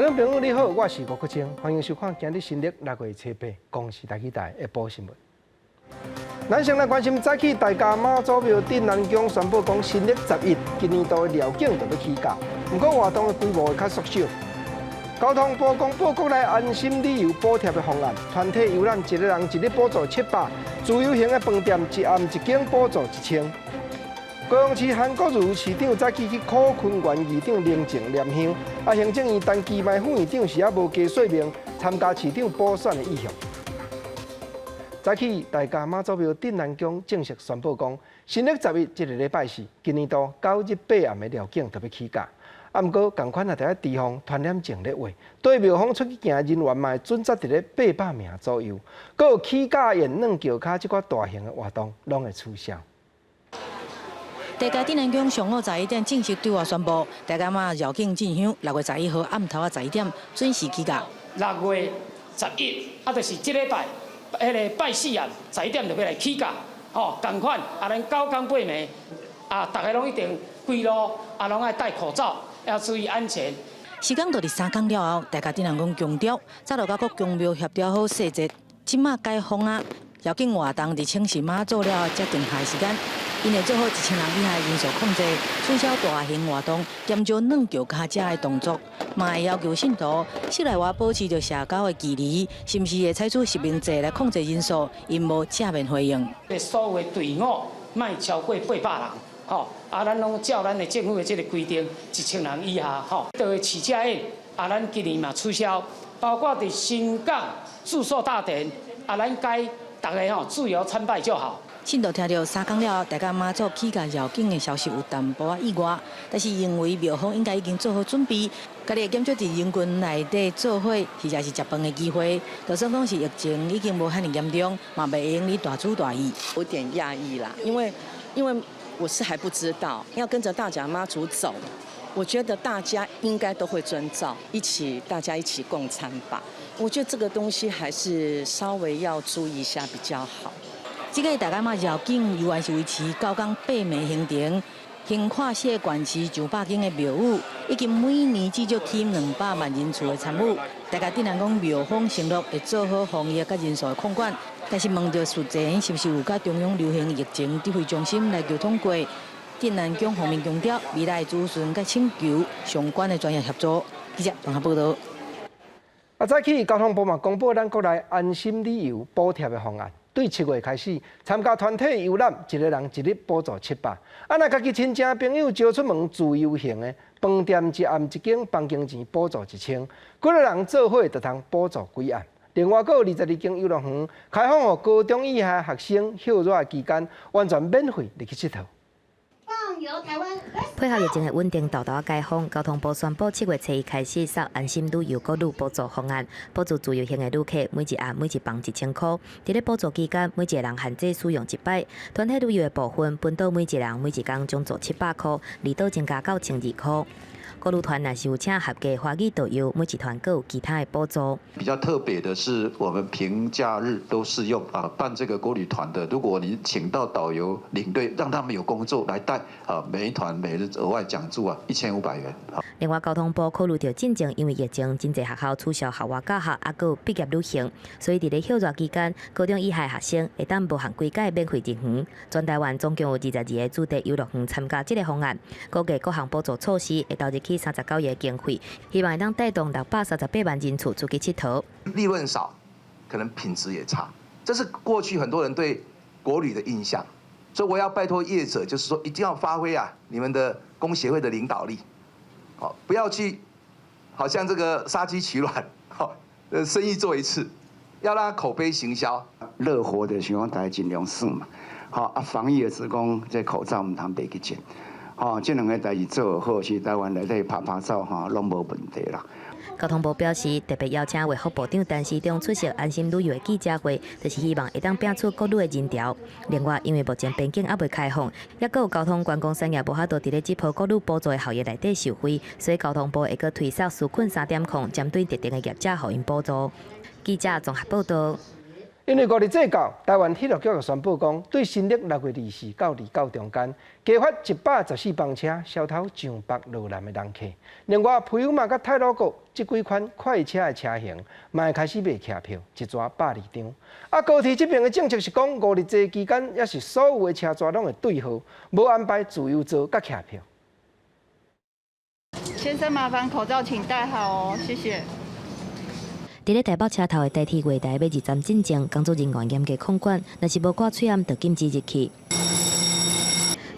眾朋友你好，我是吳國清，歡迎收看今日新曆六月初八公視台語台下晡新聞。咱先來關心早起大甲媽祖廟鎮瀾宮宣布講，新曆十一今年度的寮境就欲起價，毋過活動的規模會較縮小。交通部公布國內安心旅遊補貼的方案，團體遊覽一個人一日補助700，自由行的飯店一暗一間補助1000。高雄市韓國瑜市長早起去苦昆縣議長靈前念香，啊，行政院陳其邁副院長是猶無加說明參加市長補選的意向。早起大甲媽祖廟鎮瀾宮正式宣布講，新曆十一這個禮拜四，今年度九日八暗的寮境就欲起價。啊，毋過仝款也著愛提防傳染症咧話，對廟方出去行人員嘛會準則佇咧800名左右。閣有起駕宴、軟轎跤這款大型的活動，攏會取消。大甲鎮瀾宮上午11點正式對外宣布，大甲媽繞境進香，6月11號暗頭仔11點準時起駕。6月11，啊，就是這禮拜，彼个拜四暗十一點就欲來起駕，吼，仝款啊，咱九工八暝，啊，逐个攏一定規路啊，攏愛戴口罩，要注意安全。時間就佇3工了後，大甲鎮瀾宮強調，早就佮各宮廟協調好細節，這馬解封啊，繞境活動佇請示媽祖了後才定下時間。𪜶會做好1000人以下人數控制，取消大型活動，減少軟轎跤遮的動作，嘛會要求信徒室內外保持著社交的距離，是毋是會採取實名制來控制人數？𪜶無正面回應。所有的隊伍莫超過800人，吼，啊，咱攏照咱的政府的這个規定，1000人以下，吼。這个起駕宴，啊，咱今年嘛取消，包括佇新港祝壽大典，啊，咱改逐个吼自由參拜就好。信徒聽著3工了後，大甲媽祖起駕繞境的消息有淡薄仔意外，但是認為廟方應該已經做好準備，家己會減少佇人群內底做伙或者是食飯的機會。就算講是疫情已經無遐爾嚴重，嘛袂用你大主大意。有點訝異啦，因為我是還不知道，要跟着大甲媽祖走，我覺得大家應該都會遵照，一起大家一起共餐吧。我覺得這個東西還是稍微要注意一下比較好。這個大甲媽繞境猶原是維持九工八暝行程，橫跨四個縣市上百間的廟宇，已經每年至少吸引200萬人次的參與。大甲鎮瀾宮廟方承諾會做好防疫佮人數的控管，但是問著事前是毋是有佮中央流行疫情指揮中心來溝通過，鎮瀾宮方面強調，未來諮詢佮請求相關的專業協助。記者綜合報導。啊，早起交通部嘛公布咱國內安心旅遊補貼的方案。對7月開始，參加團體遊覽，一個人一日補助七百。啊，若家己親戚朋友招出門自由行的，飯店一暗一間房間錢補助1000，幾个人做伙就通補助幾暗。另外，閣有22間遊樂園開放予高中以下學生歇熱期間，完全免費入去𨑨迌。配合疫情的穩定，沓沓解封，交通部宣布7月初一開始，設安心旅遊國旅補助方案，補助自由行的旅客每一暗每一房1000箍。佇咧補助期間，每一個人限制使用一擺。團體旅遊的部分，本島每一人每一工獎助700箍，離島增加到1200箍。國旅團若是有請合格華語導遊，每一團閣有其他的補助。比較特別的是，我們平假日都適用啊，辦這個國旅團的，如果你請到導遊領隊，讓他們有工作來帶啊，每一團每日額外獎助啊，1500元。另外，交通部考慮著進前因為疫情，真濟學校取消校外教學，猶閣有畢業旅行，所以佇咧歇熱期間，高中以下學生會當無限幾擺免費入園。全台灣總共有22個主題遊樂園參加這個方案，估計各項補助措施會投入去39億經費，希望會當帶動638萬人次出去𨑨迌。利潤少，可能品質也差，這是過去很多人對國旅的印象。所以我要拜託業者，就是說一定要發揮啊你們的工協會的領導力，好，不要去好像這個殺雞取卵，好，生意做一次，要讓口碑行銷。樂活的希望大家盡量耍嘛，好啊，防疫的是講這口罩毋通袂記穿。吼，這兩个代誌做好，是台灣內底拍拍照吼，攏無問題啦。交通部表示，特別邀請衛福部長陳時中出席安心旅遊的記者會，就是希望會當摒除國旅的人潮。另外，因為目前邊境猶未開放，猶閣有交通觀光產業無法度佇咧這波國旅補助的效益內底受惠，所以交通部會閣推出紓困3.0，針對特定的業者予𪜶補助。記者綜合報導。因為五日節到，臺灣鐵路局宣布講，對新曆6月24到29中間，加發114班車，消頭上北落南的人客。另外，普悠瑪佮太魯閣這幾款快車的車型，嘛會開始賣車票，一逝120張。啊，高鐵這邊的政策是講，五日節期間，也是所有的車逝攏會對號，無安排自由座佮車票。先生，麻煩口罩請戴好哦，謝謝。佇咧台北車頭的台鐵月台欲入站進前，工作人員嚴格控管，若是無掛喙罨，就禁止入去。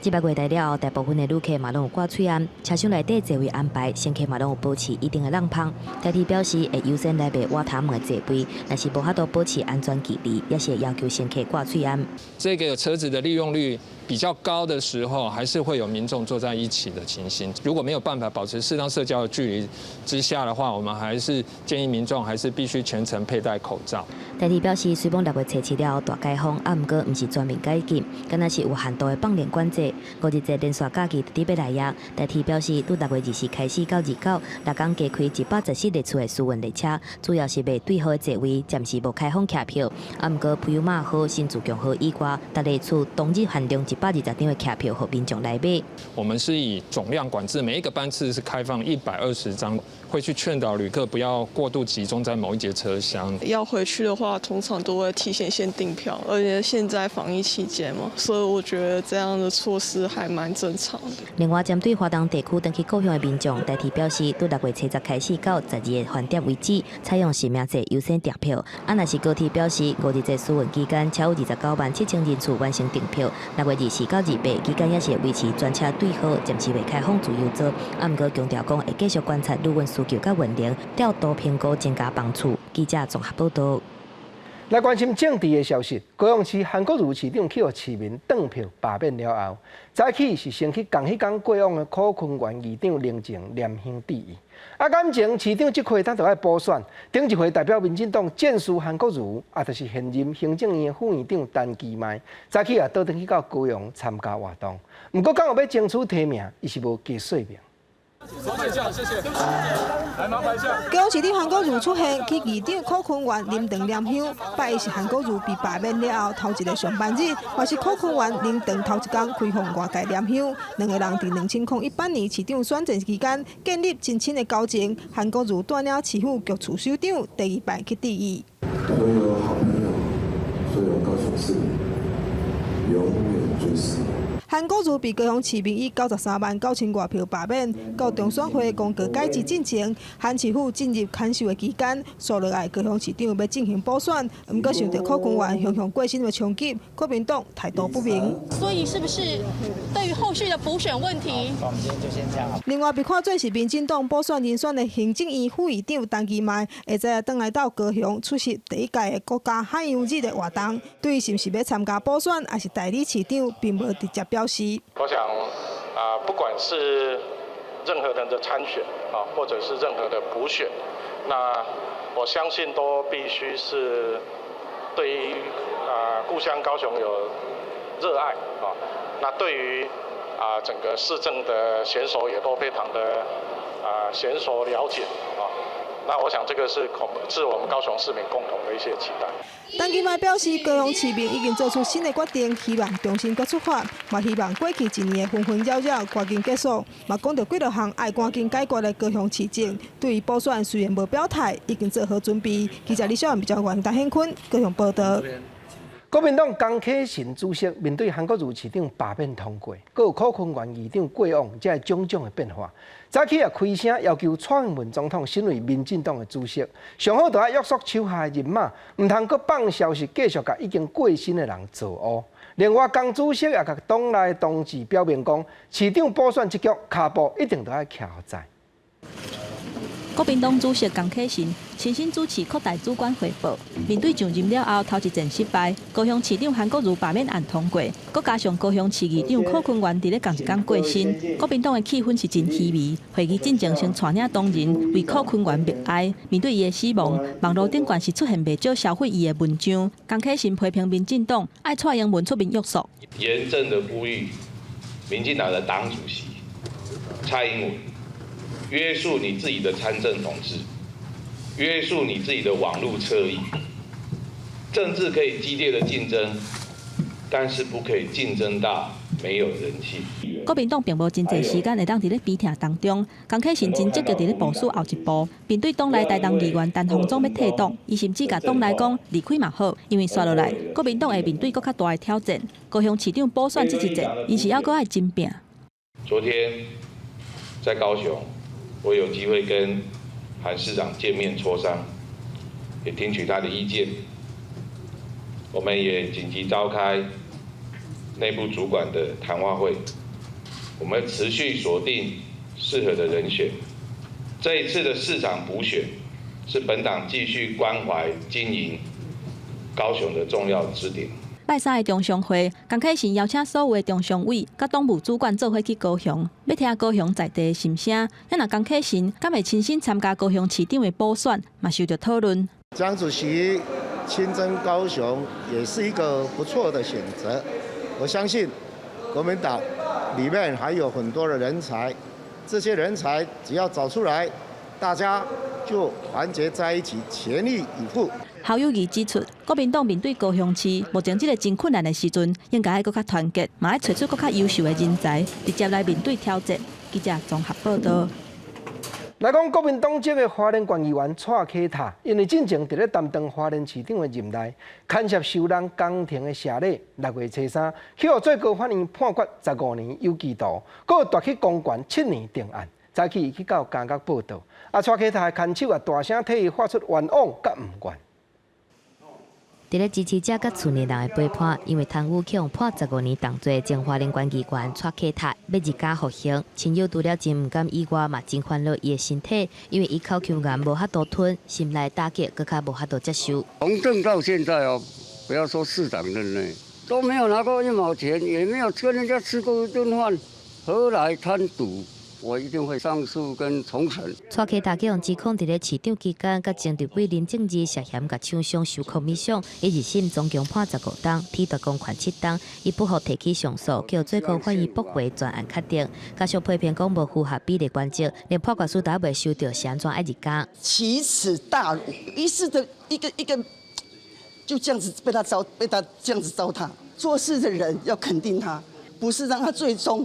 這擺月台了後，大部分的旅客嘛攏有掛喙罨，車廂內底座位安排，乘客嘛攏有保持一定的空隙。台鐵表示會優先來賣倚頭門的座位，若是無法度保持安全距離，也是會要求乘客掛喙罨。這個車子的利用率比較高的時候，還是會有民眾坐在一起的情形。如果沒有辦法保持適當社交的距離之下的話，我們還是建議民眾還是必須全程佩戴口罩。台鐵表示，雖罔6月初7了後大解封，啊，毋過毋是全面解禁，敢若是有限度的放寬管制。五日節連續假期就佇欲來矣。台鐵表示，對6月24開始到29，六工加開114列次的私運列車，主要是賣對號的座位，暫時無開放車票。啊，毋過普悠瑪號、新自強號以外，逐列次當日限量120張的車票，予民眾來買。我們是以總量管制，每一個班次是開放120張，會去勸導旅客不要過度集中在某一節車廂。要回去的話，通常都會提前先訂票，而且現在防疫期間嘛，所以我覺得這樣的措施還蠻正常的。另外，針對華東地區轉去故鄉的民眾，台鐵表示，對6月初10開始到12個飯點為止，採用實名制優先訂票。啊，若是高鐵表示，五日節試運期間，超29萬7千人次完成訂票。6月24到28期間，也是維持全車對號，暫時未開放自由座。啊，毋過強調講會繼續觀察旅運需求佮運能，調度評估增加班次。記者綜合報道。來關心政治的消息，高雄市韓國瑜市長去予市民斷票罷免了後，早起是先去仝彼工過往的許坤元議長靈前念香致意。啊，感情市長這塊咱就愛補選，頂一回代表民進黨戰輸韓國瑜，啊，就是現任行政院副院長陳其邁，早起也倒轉去到高雄參加活動。毋過，講有欲爭取提名，伊是無加說明。謝謝。來麻煩一下。高雄市長韓國瑜出現，去議長許坤元靈堂念香，拜一是韓國瑜被罷免了後頭一个上班日，嘛是許坤元靈堂頭一工開放外界念香。兩个人佇2018年市長選戰期間建立真親的交情。韓國瑜帶領市府局處首長第二擺去致意。所有好朋友，所有高雄市民，永遠追思。韓國瑜被高雄市民以93萬9千外票罷免，到中選會公告解職進前，韓市府進入牽手的期間，紲落來高雄市長欲進行補選，毋過受著許坤元雄雄過身的衝擊，國民黨態度不明。所以是不是對於後續的補選問題？我們今天就先這樣。另外，被看做是民進黨補選人選的行政院副院長陳其邁，下晝轉來到高雄出席第一屆的國家海洋日的活動，對於是毋是欲參加補選，抑是代理市長，並無直接表示。我想啊，不管是任何人的參選啊，或者是任何的補選，那我相信都必須是對於啊故鄉高雄有熱愛啊，那對於啊整個市政的嫻熟也都非常的啊嫻熟了解啊。那我想這個是恐是我們高雄市民共同的一些期待。陳其邁表示，高雄市民已經做出新的決定，希望重新閣出發，嘛希望過去一年的紛紛擾擾趕緊結束。嘛講著幾落項愛趕緊解決的高雄市政，對於補選雖然無表態，已經做好準備。記者李小雲、趙元、陳顯坤高雄報道。國民黨江啟臣主席面對韓國瑜市長罷免通過，閣有許坤元議長過往這種種的變化，早起也開聲要求蔡英文總統身為民進黨的主席，上好就愛約束手下的人馬，毋通閣放消息繼續共已經過身的人造烏。另外，江主席也共黨內同志表明講，市長補選這局跤步一定著愛徛予在。國民黨主席江啟臣親身主持擴大主管匯報，面對上任了後頭一戰失敗，高雄市長韓國瑜罷免案通過，閣加上高雄市議長許坤元佇咧仝一工過身，國民黨的氣氛是真稀微。會議進前先帶領同仁為許坤元默哀，面對伊的死亡，網路頂懸是出現袂少銷毀伊的文章。江啟臣批評民進黨愛蔡英文出面約束，嚴正的呼籲民進黨的黨主席蔡英文，約束你自己的參政同志，約束你自己的網路側翼，政治可以激烈的競爭，但是不可以競爭到沒有人氣。國民黨並無真濟時間會當佇咧悲痛當中，江啟臣真積極佇咧部署後一步。面對黨內台東議員陳方總欲退黨，伊甚至共黨內講離開嘛好，因為紲落來國民黨會面對閣較大的挑戰。高雄市長補選這一戰，伊是猶閣愛真拚。昨天在高雄，我有機會跟韓市長見面磋商，也聽取他的意見。我們也緊急召開內部主管的談話會，我們持續鎖定適合的人選。這一次的市長補選是本黨繼續關懷經營高雄的重要支點。拜三的中常會，江啟臣邀請所有的中常委佮黨務主管做伙去高雄，欲聽高雄在地的心聲。啊若江啟臣敢會親身參加高雄市長的補選，嘛受著討論。江主席親征高雄也是一個不錯的選擇。我相信國民黨裡面還有很多的人才，這些人才只要找出來，大家就團結在一起，全力以赴。侯友宜指出，國民黨面對高雄市目前這个真困難的時陣，應該愛閣較團結，嘛愛揣出閣較優秀的人才，直接來面對挑戰。記者綜合報道。來講國民黨籍的花蓮縣議員蔡啟塔，因為進前佇咧擔當花蓮市長的任內，牽涉收人宮廷的謝禮，6月初三去予最高法院判決15年有期徒，閣奪去公權7年定案。早起伊去到監獄報到，啊，蔡啟塔的牽手也大聲替伊發出冤枉佮毋願。佇咧支持者佮厝內人的陪伴，因為貪污去予判15年重罪，前花蓮縣議員蔡啟塔欲入監服刑，親友除了真毋甘以外，嘛真煩惱伊的身體，因為伊口腔癌無法度吞，心內打擊閣較無法度接受。從政到現在哦，不要說市長任內，都沒有拿過一毛錢，也沒有跟人家吃過一頓飯，何來貪瀆？我一定會上訴跟重審。蔡啟塔去予指控佇咧市長期間，佮前立委林正義涉嫌共廠商收空米賞，伊二審總共判15冬，褫奪公權7冬，伊不服提起上訴，予最高法院駁回全案確定。加上批評講無符合比例原則，連判決書都猶未收著，是按怎愛入監？奇恥大辱，一世的一個一個，就這樣子被他糟，被他這樣子糟蹋。做事的人要肯定他，不是讓他最終。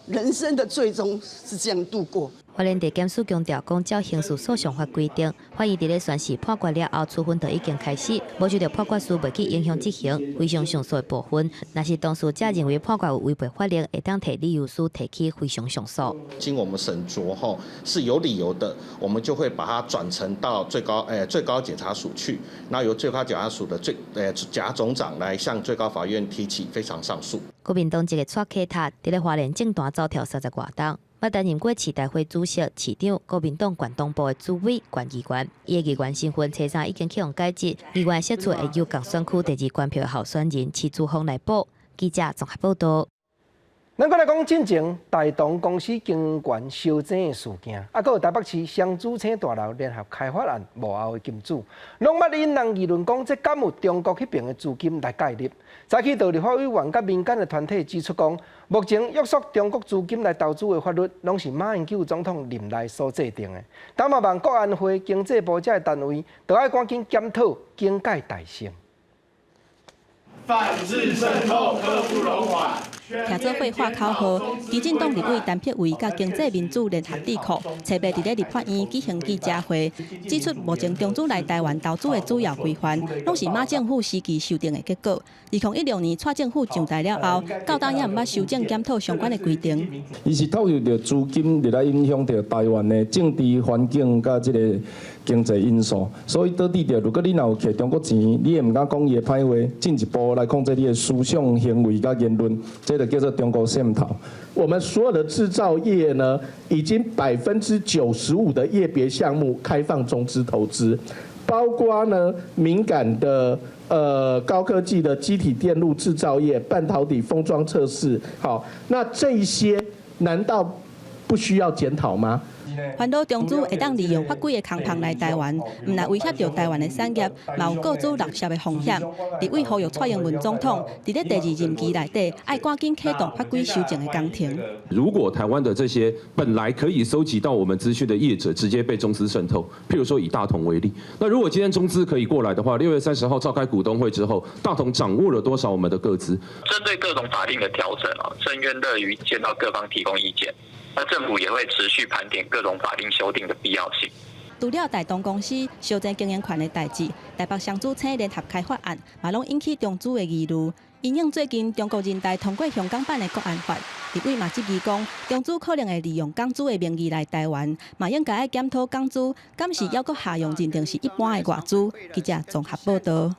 人生的最終是這樣度過。花蓮地檢署強調，講照刑事訴訟法規定，法院佇咧宣示判決了後，處分就已經開始，無受著判決書袂去影響執行，非常上訴的部分。若是當事者認為判決有違背法令，會當提理由書提起非常上訴。經我們審酌後是有理由的，我們就會把它轉呈到最高檢察署去，那由最高檢察署的檢察總長來向最高法院提起非常上訴。國民黨籍的蔡啟塔佇咧花蓮政壇走跳30外冬，捌擔任過市大會主席、市長、國民黨縣黨部的主委、縣議員。伊的議員身份，初三已經去予解職。議員席次會由仝選區第二懸票候選人池珠峰來補。記者綜合報道。咱閣來講進前大同公司經營權相爭的事件，啊，閣有台北市雙子星大樓聯合開發案幕後的金主，攏捌引人議論講，這敢有中國彼爿的資金來介入？早起就立法委員佮民間的團體指出講，目前約束中國資金來投資的法律，攏是馬英九總統任內所制定的。但嘛望國安會、經濟部這个單位，都愛趕緊檢討，警戒大成。反制滲透，刻不容緩。徛做伙喊口號，基進黨立委陳柏惟佮經濟民主聯合智庫，初八佇咧立法院舉行記者會，指出目前中資來台灣投資的主要規範，攏是馬政府時期修訂的結果。2016年蔡政府上台了後，到今也毋捌修正檢討相關的規定。伊是透過著資金入來影響著台灣的政治環境佮這个經濟因素，所以導致著，如果你若有摕中國錢，你會毋敢講伊的歹話，進一步來控制你的思想、行為佮言論，這就叫做中國滲透。我們所有的製造業呢，已經95%的業別項目開放中資投資，包括呢敏感的高科技的積體電路製造業、半導體封裝測試，好，那這一些難道不需要檢討嗎？煩惱中資會當利用法規的空縫來台灣，毋但威脅著台灣的產業，嘛有個資流泄的風險。立委呼籲蔡英文總統佇咧第二任期內底，愛趕緊啟動法規修正的工程。如果台灣的這些本來可以收集到我們資訊的業者，直接被中資滲透，譬如說以大同為例，那如果今天中資可以過來的話，6月30號召開股東會之後，大同掌握了多少我們的個資？針對各種法令的調整啊，政院樂於見到各方提供意見，那政府也會持續盤點各種法令修訂的必要性。除了大同公司燒錢經營權的代誌，台北商資請聯合開發案，嘛攏引起中資的疑慮。因應最近中國人大通過香港版的國安法，立委嘛質疑講，中資可能會利用港資的名義來台灣，嘛應該愛檢討港資，敢是猶閣合用認定是一般的外資。記者綜合報導。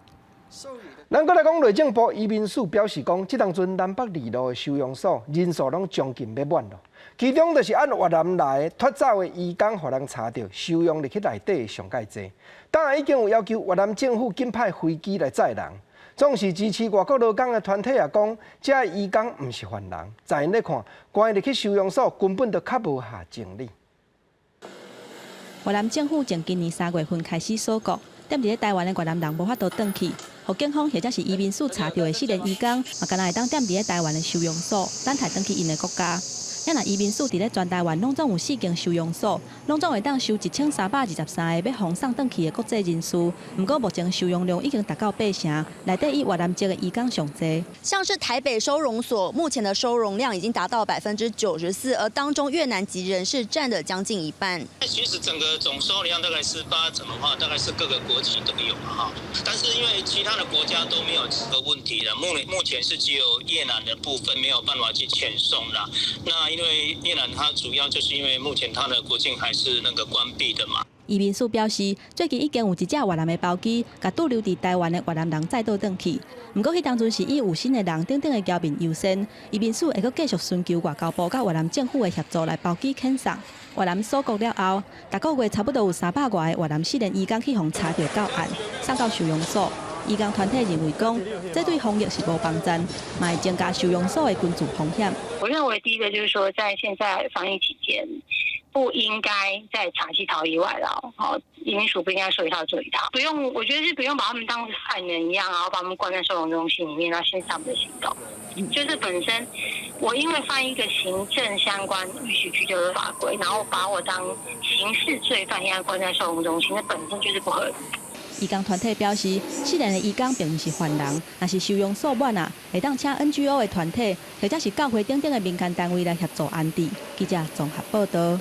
咱閣來講，內政部移民署表示講，這當陣南北二路的收容所人數攏將近欲滿囉。其中就是按越南來脫走的移工，予人查著收容入去內底上蓋濟。當然已經有要求越南政府緊派飛機來載人。總是支持外國勞工的團體也講，這移工毋是犯人，在𪜶咧看，關入去收容所根本就較無合情理。越南政府從今年3月份開始鎖國，踮佇咧台灣的越南人無法度轉去，予警方或者是移民署查著的失聯移工，嘛干焦會當踮佇咧台灣的收容所等待轉去𪜶的國家。啊若移民署佇咧全台灣攏總有四間收容所，攏總會當收1323個欲予送轉去的國際人士。毋過目前收容量已經達到八成，內底以越南籍的移工上濟。像是台北收容所目前的收容量已經達到94%，而當中越南籍人士佔了將近一半。其實整個總收容量大概是八成的話，大概是各個國籍都有哈。但是因為其他的國家都沒有這個問題了，目前是只有越南的部分沒有辦法去遣送了。那因為越南它主要就是因為目前它的國境還是那個關閉的嘛。移民署表示，最近已經有一隻越南的包機，共駐留佇台灣的越南人載倒轉去。毋過彼當陣是以有身的人等等的僑民優先。移民署會閣繼續尋求外交部佮越南政府的協助來包機遣送。越南鎖國了後，逐個月差不多有300外個越南失聯移工去予查著到案，送到收容所。移工團體認為講，這對防疫是無幫助，嘛會增加收容所的群聚風險。我認為第一個就是說，在現在防疫期間，不應該再長期逃逸外勞。好，移民署不應該說一套做一套，不用，我覺得是不用把他們當犯人一樣，然後把他們關在收容中心裡面，然後限制他們的行動。就是本身我因為犯一個行政相關預許拘留的法規，然後把我當刑事罪犯一樣關在收容中心，那本身就是不合理。移工團體表示，失聯的移工並毋是犯人，若是收容所滿啊，會當請 NGO 的團體，或者是教會等等的民間單位來協助安置。記者綜合報導。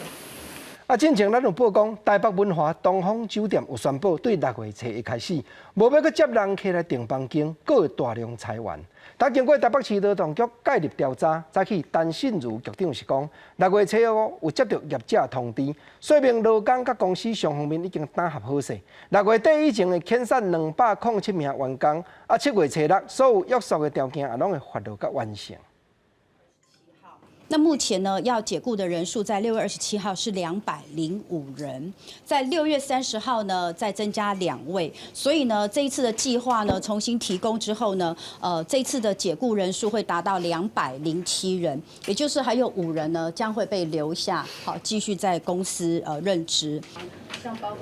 啊，進前咱有報講，台北文華東方酒店有宣布，對6月初一開始，無欲閣接人客來訂房間，閣會大量裁員。但經過台北市勞動局介入調查，早起陳信如局長是講，6月初五有接到業者通知，說明勞工佮公司雙方面已經談合好勢。6月底以前會遣散207名員工，啊，7月初六所有約束的條件也攏會發落佮完成。那目前呢，要解雇的人數在6月27號是205人，在6月30號呢再增加2位，所以呢這一次的計劃呢重新提供之後呢，這一次的解雇人數會達到207人，也就是還有5人呢將會被留下，好繼續在公司任職。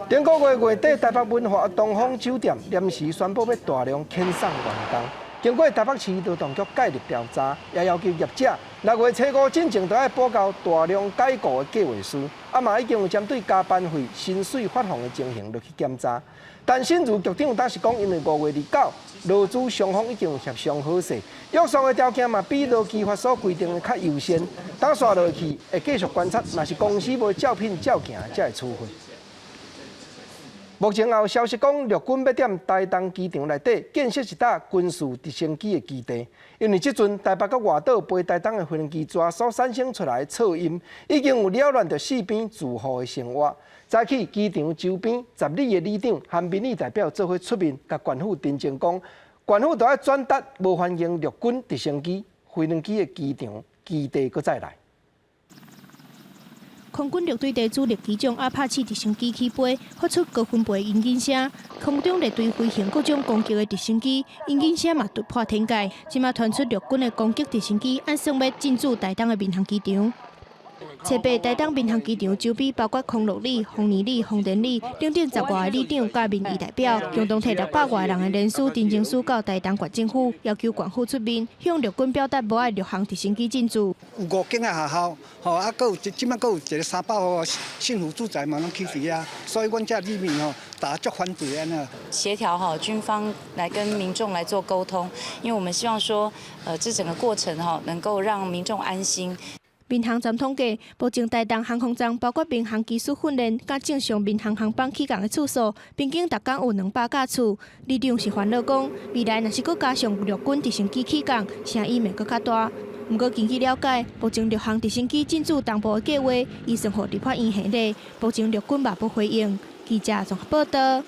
頂個月月底，台北文華東方酒店臨時宣布欲大量遣送員工。經過台北市勞動局介入調查，也要求業者6月初五進前都愛補交大量解雇的計劃書，啊嘛已經有針對加班費、薪水發放的情形落去檢查。陳信如局長當時講，因為5月29，勞資雙方已經有協商好勢，約束的條件嘛比勞基法所規定的較優先。等煞落去會繼續觀察，若是公司無照品照行，才會處分。目前也有消息講，陸軍欲佇台東機場內底建設一搭軍事直升機的基地，因為這陣台北佮外島飛台東的飛機所產生出來的噪音，已經有擾亂著四邊住戶的生活。早起機場周邊10里的里長和民意代表做伙出面，共縣府陳情講，縣府著愛轉達無歡迎陸軍直升機飛行機的機場基地閣再來。空軍陸隊的主力機種阿帕契直升機起飛，發出高分貝引擎聲。空中列隊飛行各種攻擊的直升機，引擎聲嘛突破天界。這馬傳出陸軍的攻擊直升機，按算欲進駐台東的民航機場。初八台東民航機場周邊，包括康樂里、豐年里、豐田里等等十外个里長佮民意代表，共同提600外人的聯署陳情書到台東縣政府，要求縣府出面向陸軍表達無愛陸航直升機進駐。有五間的學校，吼啊，閣有這擺閣有一个300戶幸福住宅嘛，攏起佇遐，所以阮這里面吼，大家足反對按呢。協調哈軍方來跟民眾來做溝通，因為我們希望說，這整個過程哈能夠讓民眾安心。民航站統計，目前台東航空站包括民航機師訓練、佮正常民航航班起降的處所，平均逐工有200架次。里長是煩惱講，未來若是閣加上陸軍直升機起降，聲音會閣較大。毋過根據了解，目前陸航直升機進駐東部的計劃已送予立法院核咧，目前陸軍嘛無回應。記者綜合報道。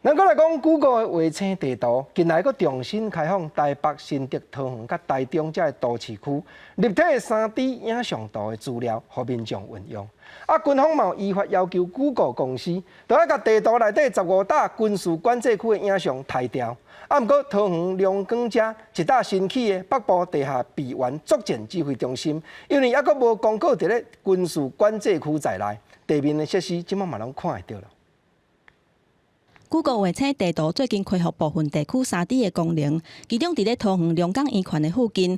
咱閣來講，Google 的衛星地圖近來閣重新開放台北、新竹、桃園佮台中這个都市區立體的3D 影像圖的資料，予民眾運用。啊，軍方嘛有依法要求 Google 公司，著愛共地圖內底15搭軍事管制區的影像刣掉。啊，毋過桃園龍崗遮一搭新起的北部地下備援作戰指揮中心，因為猶閣無公告佇咧軍事管制區在內，地面的設施這擺嘛攏看會著囉。 Google 衛星地圖最近開放部分地區3D 的功能，其中佇咧桃園龍崗圓環的附近，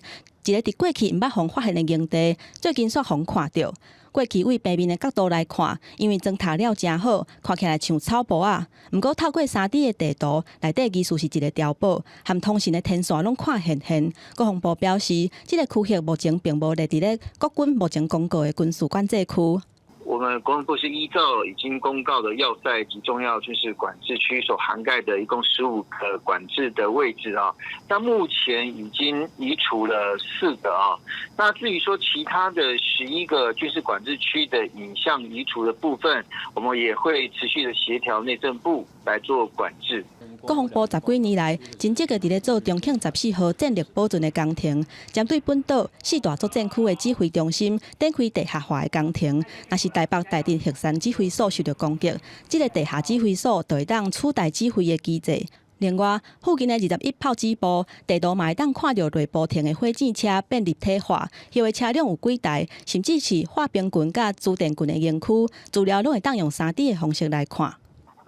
一个佇過去毋捌予發現的營地，最近煞予看著。過去對平面的角度來看，因為妝塗了誠好，看起來像草埔仔。毋過透過3D 的地圖，內底其實是一个碉堡，含通訊的天線攏看現現。國防部表示，這个區域目前並無列佇咧國軍目前公告的軍事管制區。我們國防部是依照已經公告的要塞及重要軍事管制區所涵蓋的一共15個管制的位置啊，那目前已經移除了4個啊。那至於說其他的11個軍事管制區的影像移除的部分，我們也會持續的協調內政部來做管制。國防部十幾年來，真積極佇咧做重慶14號戰力保存的工程，針對本島四大作戰區的指揮中心展開地下化的工程。若是台北大鎮核山指揮所受著攻擊，這个地下指揮所就會當取代指揮的機制。另外，附近的21炮指部地圖嘛會當看著內部停的火箭車變立體化，彼个車輛有幾台，甚至是化兵群佮資電群的營區，資料攏會當用3D 的方式來看。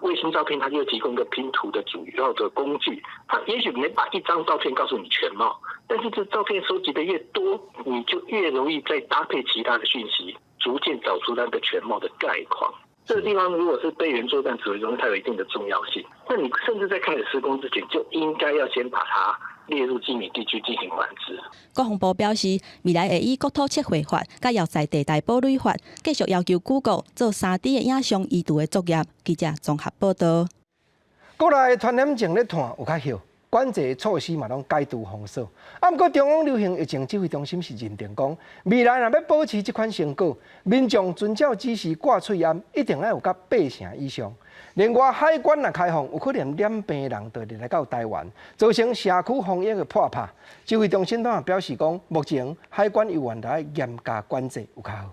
衛星照片，它就提供一個拼圖的主要的工具。它也許沒把一張照片告訴你全貌，但是這照片收集的越多，你就越容易再搭配其他的訊息，逐漸找出它的全貌的概況。這個地方如果是備援作戰指揮中心，它有一定的重要性。那你甚至在開始施工之前，就應該要先把它列入機密地區進行管制。國防部表示，未來會以國土測繪法、佮要塞地帶堡壘法，繼續要求 Google 做3D 的影像移除的作業。記者綜合報道。國內傳染症咧湠有較歇，管制措施嘛攏解除封鎖。啊，毋過中央流行疫情指揮中心是認定講，未來若欲保持這款成果，民眾遵照指示掛喙罨，一定愛有佮八成以上。另外，海關若開放，有可能染病人就入來到台灣，造成社區防疫的破拍。指揮中心當然表示講，目前海關猶原愛嚴加管制，有較好。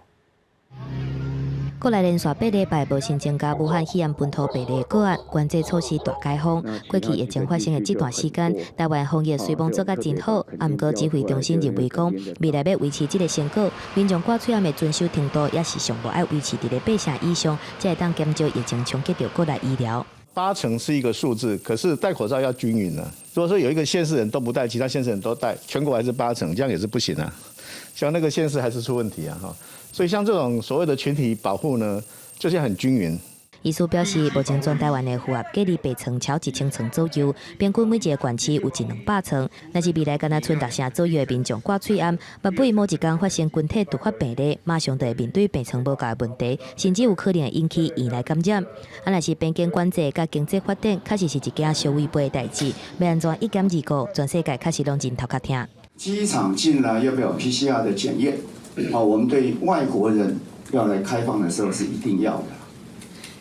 國內連續8禮拜無新增加武漢肺炎本土病例個案，管制措施大解封。過去疫情發生的這段時間，台灣防疫雖罔做甲真好，啊，毋過指揮中心認為講，未來欲維持這个成果，民眾掛喙罨的遵守程度也是上無愛維持佇咧八成以上，才會當減少疫情衝擊著國內醫療。八成是一個數字，可是戴口罩要均勻啊。如果說有一個縣市人都不戴，其他縣市人都戴，全國還是八成，這樣也是不行啊。像那個縣市還是出問題啊，哈。所以像這種所謂的群體保護呢，就是很均勻。醫師表示，目前全台灣的符合隔離病床超1000床左右，平均每一个縣市有一兩百床。若是未來干焦賰六成左右的民眾掛喙罨，萬一某一工發生群體突發病例，馬上就會面對病床無夠的問題，甚至有可能會引起院內感染。啊，若是邊境管制佮經濟發展，確實是一件相違背的代誌。欲按怎一兼二顧，全世界確實攏真頭殼疼。機場進來要不要 PCR 的檢驗？哦，我們對外國人要來開放的時候是一定要的。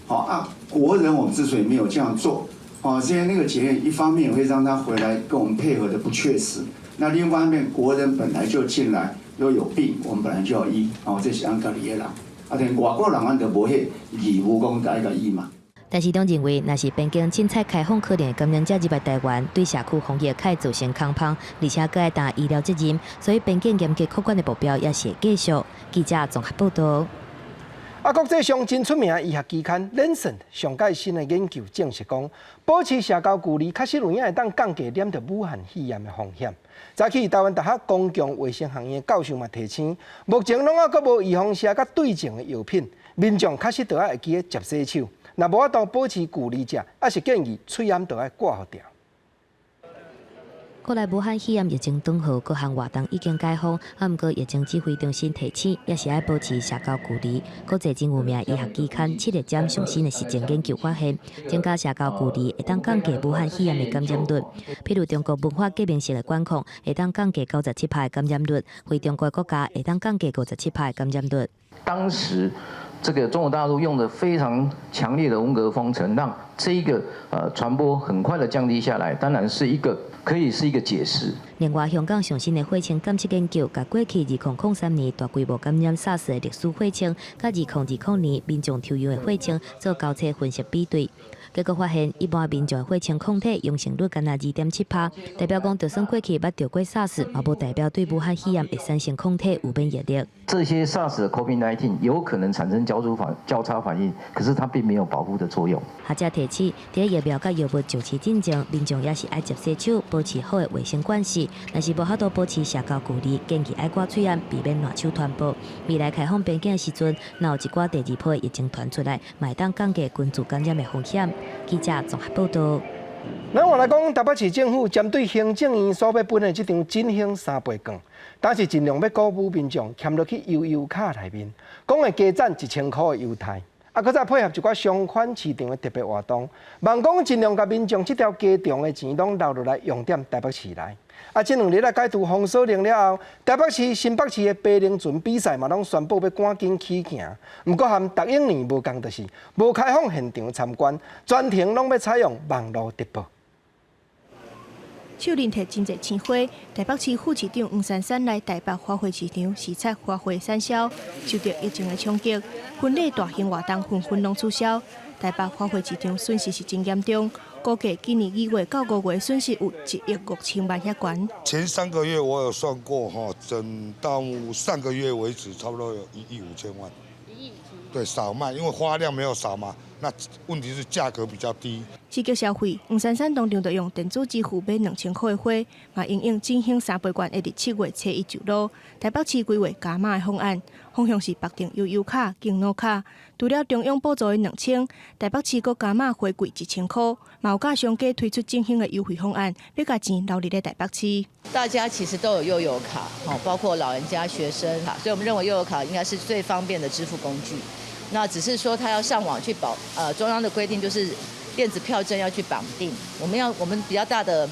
好啊，國人我們之所以沒有這樣做，哦，是因為那個檢驗一方面會讓他回來跟我們配合的不確實，那另外一方面國人本來就進來又有病，我們本來就要醫，哦，這是按家己的人，啊，但外國人按就無彼義務講愛共醫嘛。但市長認為，若是邊境凊彩開放，可能感染者入來台灣，對社區防疫較會造成空芳，而且閣愛擔醫療責任，所以邊境嚴格控管的目標也是會繼續。記者綜合報道。啊，國際上真出名的醫學期刊《Lancet》上蓋新的研究證實講，保持社交距離確實有影會當降低染著武漢肺炎的風險。早起台灣大學公共衛生學院教授嘛提醒，目前攏猶閣無預防射佮對症的藥品，民眾確實著愛會記得捷洗手。若無法度保持距離者，抑是建議喙罨著愛掛予牢。國內武漢肺炎疫情斷號，各項活動已經解封，啊，毋過疫情指揮中心提醒，抑是愛保持社交距離。國際真有名醫學期刊《七日針》上新的實證研究發現，增加社交距離會當降低武漢肺炎的感染率。譬如中國文化革命式的管控，會當降低97%的感染率；非中國國家會當降低57%的感染率。當時這個中國大陸用的非常強烈的文革封城，讓這一個傳播很快的降低下來，當然是一個可以是一個解釋。另外，香港上新的血清檢測研究，共過去2003年大規模感染 SARS 的歷史血清，佮2020年民眾抽樣的血清做交叉分析比對，結果發現一般民眾的血清抗體陽性率干焦2.7%，代表講就算過去捌著過 SARS，嘛無代表對武漢肺炎會產生抗體有免疫力。這些 SARS 的 COVID-19 有可能產生交叉反應，可是它並沒有保護的作用。學者提醒，佇疫苗佮藥物上市進前，民眾也是愛捷洗手，保持好的衛生關係。若是無法度保持社交距離，建議愛掛喙罨，避免瀾手傳播。未來開放邊境的時陣，若有一寡第二波疫情傳出來，嘛會當降低群聚感染的風險。記者綜合報道。咱換來講，台北市政府針對行政院所欲分的這張振興三倍券，但是盡量欲鼓舞民眾儉落去悠遊卡內面，講會加贈1000箍的優待。啊，閣再配合一寡商圈市場的特別活動，望講盡量共民眾這條加長的錢攏留落來用佇台北市內。啊，這兩日來解除封鎖令了後，台北市、新北市的白龍船比賽嘛，攏宣布欲趕緊起行。毋過和逐往年無仝，就是無開放現場參觀，全程攏欲採用網路直播。手裡提真濟鮮花，台北市副市長黃珊珊來台北花卉市場視察花卉產銷，受著疫情的衝擊，婚禮大型活動紛紛攏取消。台北花卉市場損失是真嚴重，估計今年2月到5月損失有1億5000萬遐懸。前3個月我有算過，哈，整到上個月為止，差不多有1億5千萬。對，少賣，因為花量沒有少嘛。那問題是價格比較低。刺激消費，黃珊珊當場就用電子支付買2000箍的花，嘛因應振興三倍券會佇7月初一上路。台北市規劃加碼的方案，方向是綁定悠遊卡、敬老卡。除了中央補助的2000，台北市閣加碼回饋1000箍，嘛有佮商家推出振興的優惠方案，欲共錢留佇咧台北市。大家其實都有悠遊卡，包括老人家、學生，所以我們認為悠遊卡應該是最方便的支付工具。那只是說他要上網去保，中央的規定就是電子票證要去綁定。我們比較大的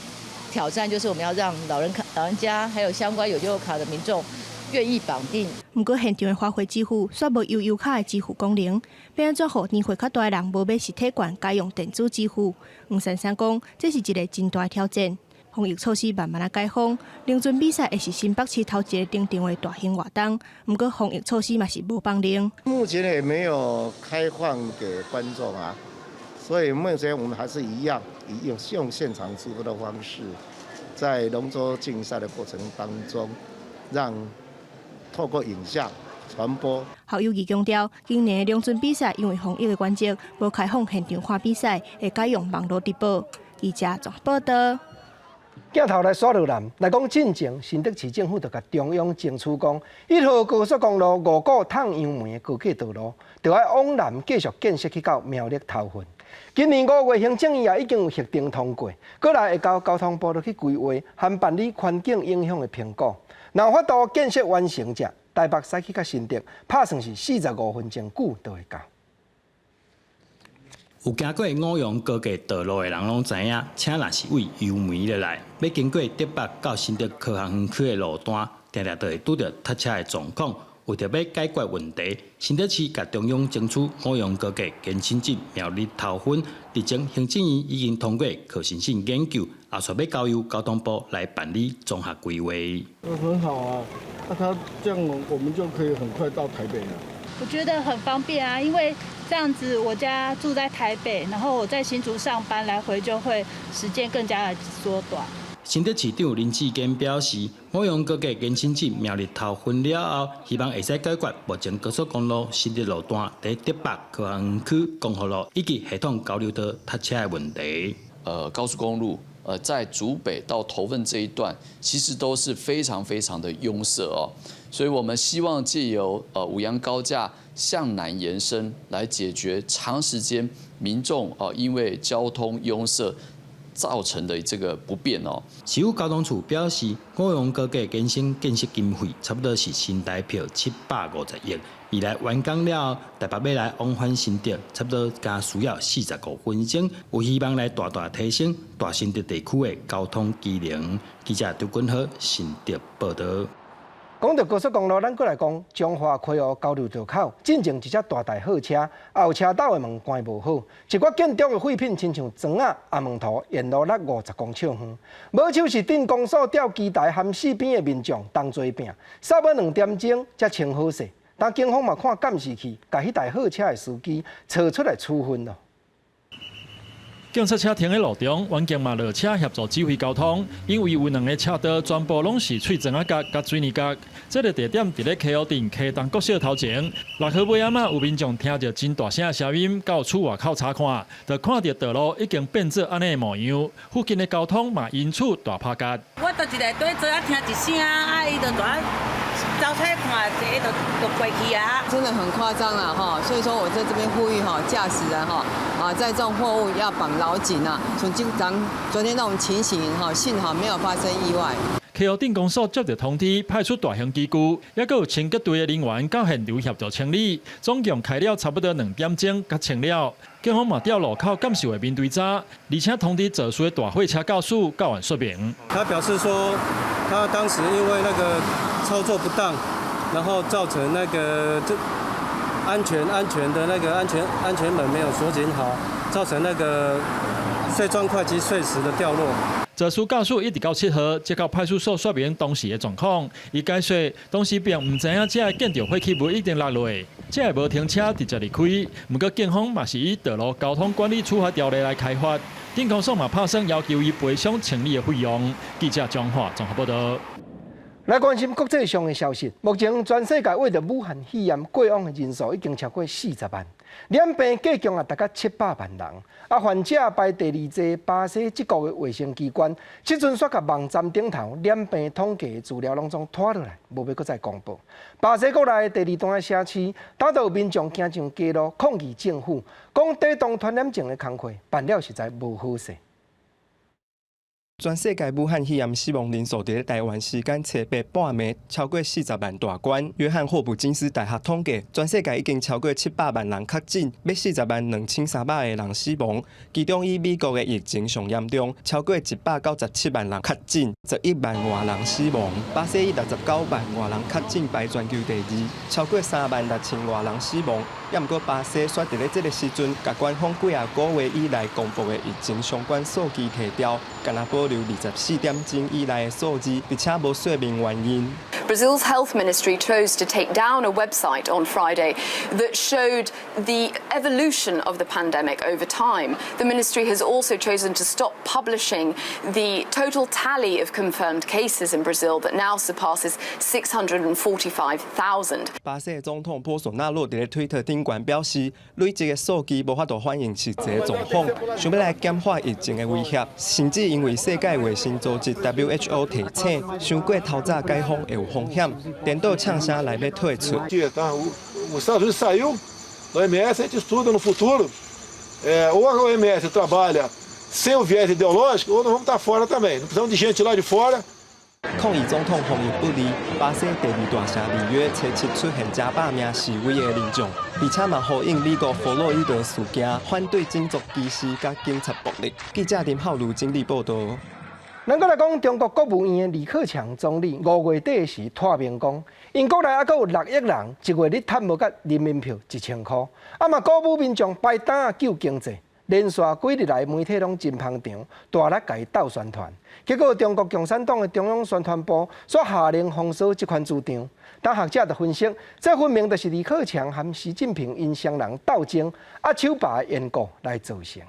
挑戰就是我們要讓老人卡、老人家還有相關有悠遊卡的民眾願意綁定。毋過現場的花卉支付煞無悠遊卡的支付功能，欲按怎予年歲較大的人無買實體券，改用電子支付？黃珊珊講，這是一個真大挑戰。防疫措施慢慢仔解封，龍船比賽會是新北市頭一個登場的大型活動。毋過防疫措施嘛是無放冗。目前也沒有開放給觀眾啊，所以目前我們還是一樣，以用現場直播的方式，在龍舟競賽的過程當中，讓透過影像傳播。侯友宜強調，今年的龍船比賽因為防疫的關係，無開放現場看比賽，會改用網路直播。記者綜合報道。鏡頭來煞落來，來講進前新竹市政府就共中央爭取講，1號高速公路五股湠楊門的高架道路，著愛往南繼續建設去到苗栗頭份。今年5月行政院也已經有核定通過，閣來會交交通部落去規劃和辦理環境影響的評估。若有法度建設完成者，台北駛去到新竹，拍算是45分鐘久就會到。有行過五楊高架道路的人攏知影，車若是對油門落來，欲經過竹北到新竹科學園區的路段，定定就會拄著塞車的狀況。為著欲解決問題，新竹市共中央爭取五楊高架延伸至苗栗頭份，日前行政院已經通過可行性研究，後續欲交由交通部來辦理綜合規劃。很好啊，那他這樣我們就可以很快到台北了。我覺得很方便啊，因為這樣子我家住在台北，然後我在新竹上班，來回就會時間更加的縮短。新竹市長林智堅表示，五楊高架延伸至苗栗頭份了後，希望會使解決目前高速公路新竹路段佇竹北科學園區光復路以及系統交流道塞車的問題。高速公路在竹北到頭份這一段，其實都是非常非常的擁塞哦，所以我們希望借由五楊高架向南延伸，來解決長時間民眾因為交通擁塞造成的這個不便哦。市府交通處表示，五楊高架延伸建設經費差不多是新台票750億，未來完工了後，台北欲來往返新竹，差不多加需要45分鐘，有希望來大大提升大新竹地區的交通機能。記者張君豪新竹報導。講到高速公路，咱閣來講彰化溪湖交流道口，進前一隻大台貨車，後車道的門關無好，一寡建築的廢品親像磚仔、阿門塗，沿路落50公尺遠。無手是鎮公所吊機台含四邊的民眾同齊拚，差不多2點鐘才清好勢。但警方嘛看監視器，共彼台貨車的司機找出來處分咯。警察車停佇路中，員警嘛落車協助指揮交通。因為有兩个車道全部攏是碎磚仔角佮水泥角。這个地點佇咧溪湖鎮溪東國小頭前。6號尾暗仔有民眾聽著真大聲的聲音，到厝外口查看，就看著道路已經變做按呢模樣，附近的交通嘛因此大拍結。我就一个對做啊，聽一聲啊，伊就跩走出來看，一个就過去啊。真的很誇張啦，哈！所以說我在這邊呼籲哈，駕駛人哈啊，載重貨物要綁牢緊啊。從今咱昨天那種情形哈，幸好沒有發生意外。溪湖鎮公所接到通知，派出大型機具，抑閣有清潔隊的人員到現場協助清理，總共開了差不多2點鐘，才清了。警方嘛調路口監視畫面追查，而且通知肇事的大貨車駕駛到案說明。他表示說，他當時因為那個操作不當，然後造成那個這安全的那個安全門沒有鎖緊好，造成那個碎磚塊及碎石的掉落。肇事駕駛一直到7號，才到派出所說明當時的狀況。伊解釋，當時並毋知影這个建築廢棄物已經落落，這个無停車直接離開。毋過警方嘛是以道路交通管理處罰條例來開罰。鎮公所嘛拍算要求伊賠償清理的費用。記者張華綜合報道。來關心國際上的消息，目前全世界為著武漢肺炎過往的人數已經超過40萬，染病計共也達到700萬人。啊，患者排第二濟巴西這國的衛生機關，這陣煞共網站頂頭染病統計的資料攏總拖落來，無欲閣再公布。巴西國內第二大的城市，當地有民眾行上街路抗議政府，講抵擋傳染症的工課辦了實在無好勢。全世界武漢肺炎死亡人數佇咧台灣時間初八半暝超過40萬大關。約翰霍普金斯大學統計，全世界已經超過700萬人確診，欲40萬2300個人死亡。其中以美國的疫情上嚴重，超過197萬人確診，11萬外人死亡。巴西以69萬外人確診排全球第二，超過3萬6千外人死亡。也毋過巴西煞佇咧這个時陣，共官方幾仔个月以來公布的疫情相關數據提掉，干焦保留24點鐘以內的數字，而且無說明原因。 Brazil's health ministry chose to take down a website on Friday that showed the evolution of the pandemic over time. The ministry has also chosen to stop publishing the total tally of confirmed cases in Brazil that now surpasses 645,000. 巴西總統波索納洛佇咧推特頂懸表示，累積的數據無法度反映實際狀況，想欲來減緩疫情的威脅，甚至因為世界衛生組織 WHO 提醒，傷過透早解封會有風險，顛倒嗆聲來欲退出。 Os Estados Unidos saiu da OMS, a gente estuda no futuro. Ou a OMS trabalha sem o viés ideológico, ou nós vamos estar fora também. Não precisamos de gente lá de fora. 抗議總統防疫不力，巴西第二大城里約初七出現成百名示威的民眾，而且嘛呼應美國弗洛伊德事件，反對種族歧視佮警察暴力。記者林浩如整理報導。咱閣來講，中國國務院的李克強總理5月底時脫名講，𪜶國內猶閣有6億人一月咧趁無甲人民幣1000箍，啊嘛鼓舞民眾排擔仔救經濟。連續幾日來媒體攏真捧場，大力共伊鬥宣傳。結果中國共產黨的中央宣傳部煞下令封鎖這款主張。但學者就分析，這分明就是李克強和習近平𪜶雙人鬥爭，壓手把的緣故來造成。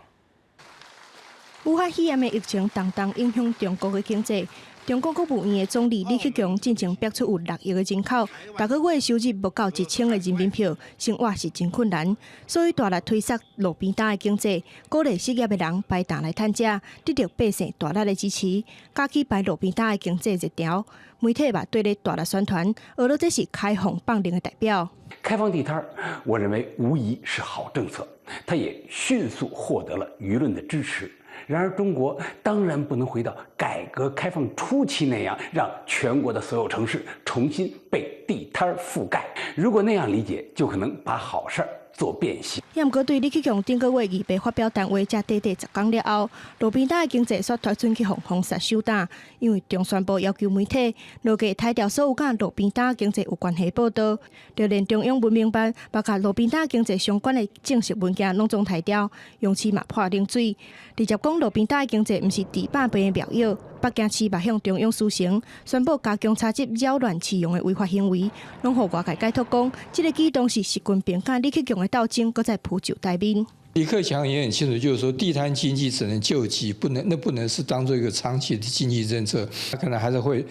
武漢肺炎的疫情重重影響中國的經濟。中國國務院的總理李克強進前逼出有6億的人口，逐個月收入無夠1000個人民幣，生活是真困難，所以大力推捒路邊攤的經濟，鼓勵失業的人擺檔來趁食，得著百姓大力的支持，加起擺路邊攤的經濟熱潮。媒體嘛對咧大力宣傳，訛說這是開放放任的代表。開放地攤，我認為無疑是好政策，它也迅速獲得了輿論的支持。然而，中國當然不能回到改革開放初期那樣，讓全國的所有城市重新被地攤覆蓋。如果那樣理解，就可能把好事做變形。也毋過對李克強頂個月預備發表談話，才短短10工了後，路邊攤的經濟煞脫賰去予封殺手打，因為中宣部要求媒體落架刣掉所有佮路邊攤經濟有關係報導，就連中央文明辦嘛共路邊攤經濟相關的正式文件攏總刣掉，央視嘛潑冷水，直接講路邊攤的經濟毋是治百病的妙藥。北京市嘛向中央輸誠，宣布加強查緝擾亂市容的違法行為，攏予外界解讀講，這個舉動是習近平佮李克強的鬥爭，閣再浮上台面。李克強也很清楚，就是說地攤經濟只能救急，不能那不能是當做一個長期的經濟政策，他可能還是會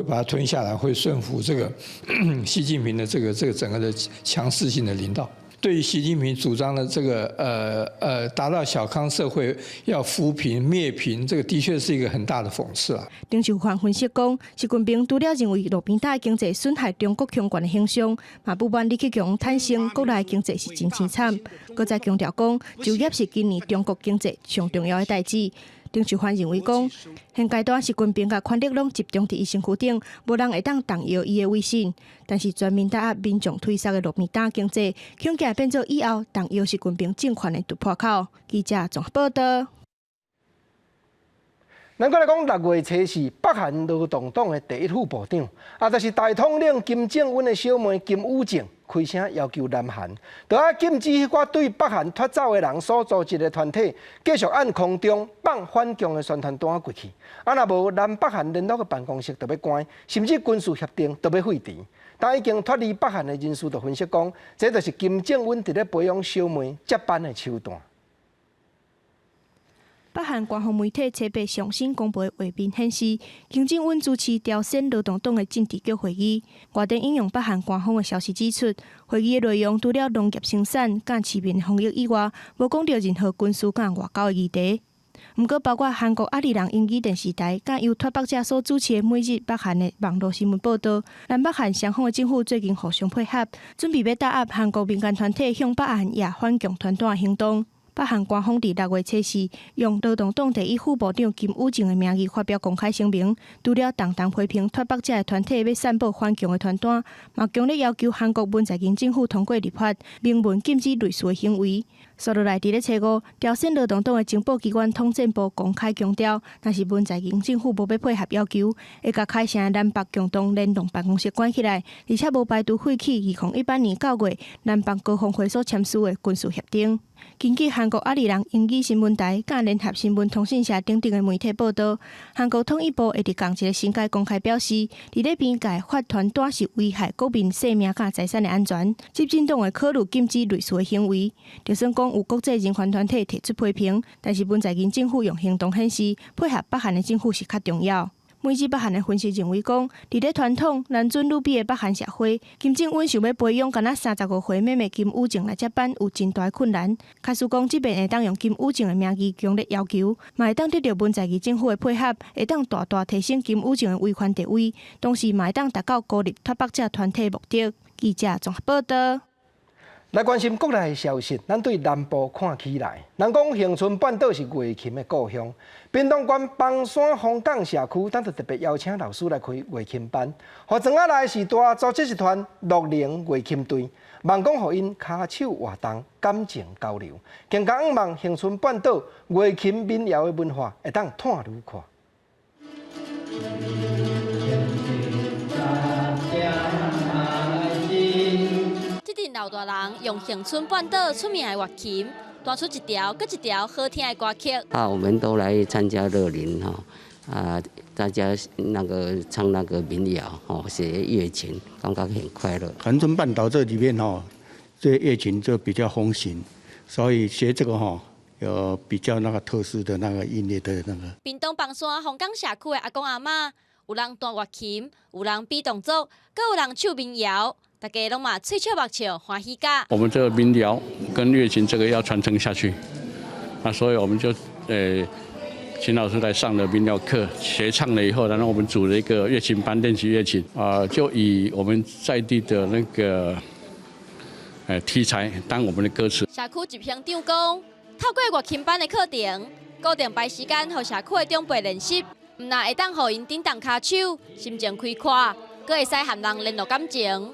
把它吞下來，會順服這個習近平的這個整個的強勢性的領導。對於習近平主張的這個達到小康社會要扶貧滅貧，這個的確是一個很大的諷刺啊。丁秀環分析講，習近平除了認為路邊攤的經濟損害中國強權的形象，嘛不滿李克強坦承國內經濟是真淒慘，閣再強調講，就業是今年中國經濟上重要的代誌。丁秀環認為講，現階段習近平共權力攏集中佇伊身軀頂，無人會當動搖伊的威信。但是全面打壓民眾推捒的路邊攤經濟，恐驚變做以後動搖習近平政權的突破口。記者綜合報導。咱閣來講6月初四，北韓勞動黨的第一副部長，啊，就是大統領金正恩的小妹金與正，開聲要求南韓，著愛禁止彼寡對北韓脫走的人所組織的團體，繼續按空中放反共的宣傳單過去。啊，若無南北韓聯絡的辦公室就欲關，甚至軍事協定都欲廢除。但已經脫離北韓的人士就分析講，這就是金正恩佇咧培養小妹接班的手段。北韓官方媒體初八上新公布的畫面顯示，金正恩主持朝鮮勞動黨的政治局會議。外電引用北韓官方的消息指出，會議的內容除了農業生產佮市民防疫以外，無講著任何軍事佮外交的議題。毋過，包括韓國阿里郎英語電視台佮由脫北者所主持的每日北韓的網路新聞報導，南北韓雙方的政府最近互相配合，準備欲打壓韓國民間團體向北韓掖反共傳單的行動。北韓官方佇6月初四，用勞動黨第一副部長金與正的名義發表公開聲明，除了重重批評脫北者的團體欲散布反共的傳單，嘛強烈要求韓國文在寅政府通過立法，明文禁止類似的行為。紲落來佇咧初五，朝鮮勞動黨的情報機關統戰部公開強調，若是文在寅政府無欲配合要求，會共開城的南北共同聯絡辦公室關起來，而且無排除廢棄2018年9月南北高峰會所簽署的軍事協定。根據韓國阿里郎英語新聞台、佮聯合新聞通訊社等等的媒體報導，韓國統一部會佇仝一個新界公開表示，佇咧邊界發傳單是危害國民生命佮財產的安全，執政黨會考慮禁止類似的行為。就算講有國際人權團體提出批評，但是文在寅政府用行動顯示，配合北韓的政府是較重要。每日北韓的分析認為講，佇咧傳統男尊女卑的北韓社會，金正恩想欲培養敢若35歲妹妹金與正來接班，有真大的困難。假使講這擺會當用金與正的名義強烈要求，嘛會當得著文在寅政府的配合，會當大大提升金與正的威權地位，同時嘛會當達到孤立脫北者團體的目的。記者綜合報導。來關心國內的消息，咱對南部看起來，人講恆春半島是月琴的故鄉。屏東縣枋山楓港社區，咱就特別邀請老師來開月琴班。予庄仔內序大組織一團樂齡月琴隊，望講予𪜶跤手活動、感情交流，更加向望恆春半島月琴民謠的文化會當湠愈闊。這陣老大人用恆春半島出名的月琴，彈出一條閣一條好聽的歌曲。啊，我們都來參加樂齡哈，啊，大家那個唱那個民謠，吼，學月琴，感覺很快樂。恆春半島這裡面吼，這月琴就比較風行，所以學這個吼有比較那個特殊的那個音樂的那個。屏東枋山鳳岡社區的阿公阿嬤，有人彈月琴，有人比動作，閣有人唱民謠，大家攏嘛喙笑目笑，歡喜甲。我們這個民謠跟月琴這個要傳承下去，啊，所以我們就請老師來上了民謠課，學唱了以後，然後我們組了一個月琴班練習月琴，啊，就以我們在地的那個題材當我們的歌詞。社區執行長講，透過月琴班的課程，固定排時間予社區的長輩練習，毋但會當予𪜶振動跤手，心情開闊，閣會使和人聯絡感情。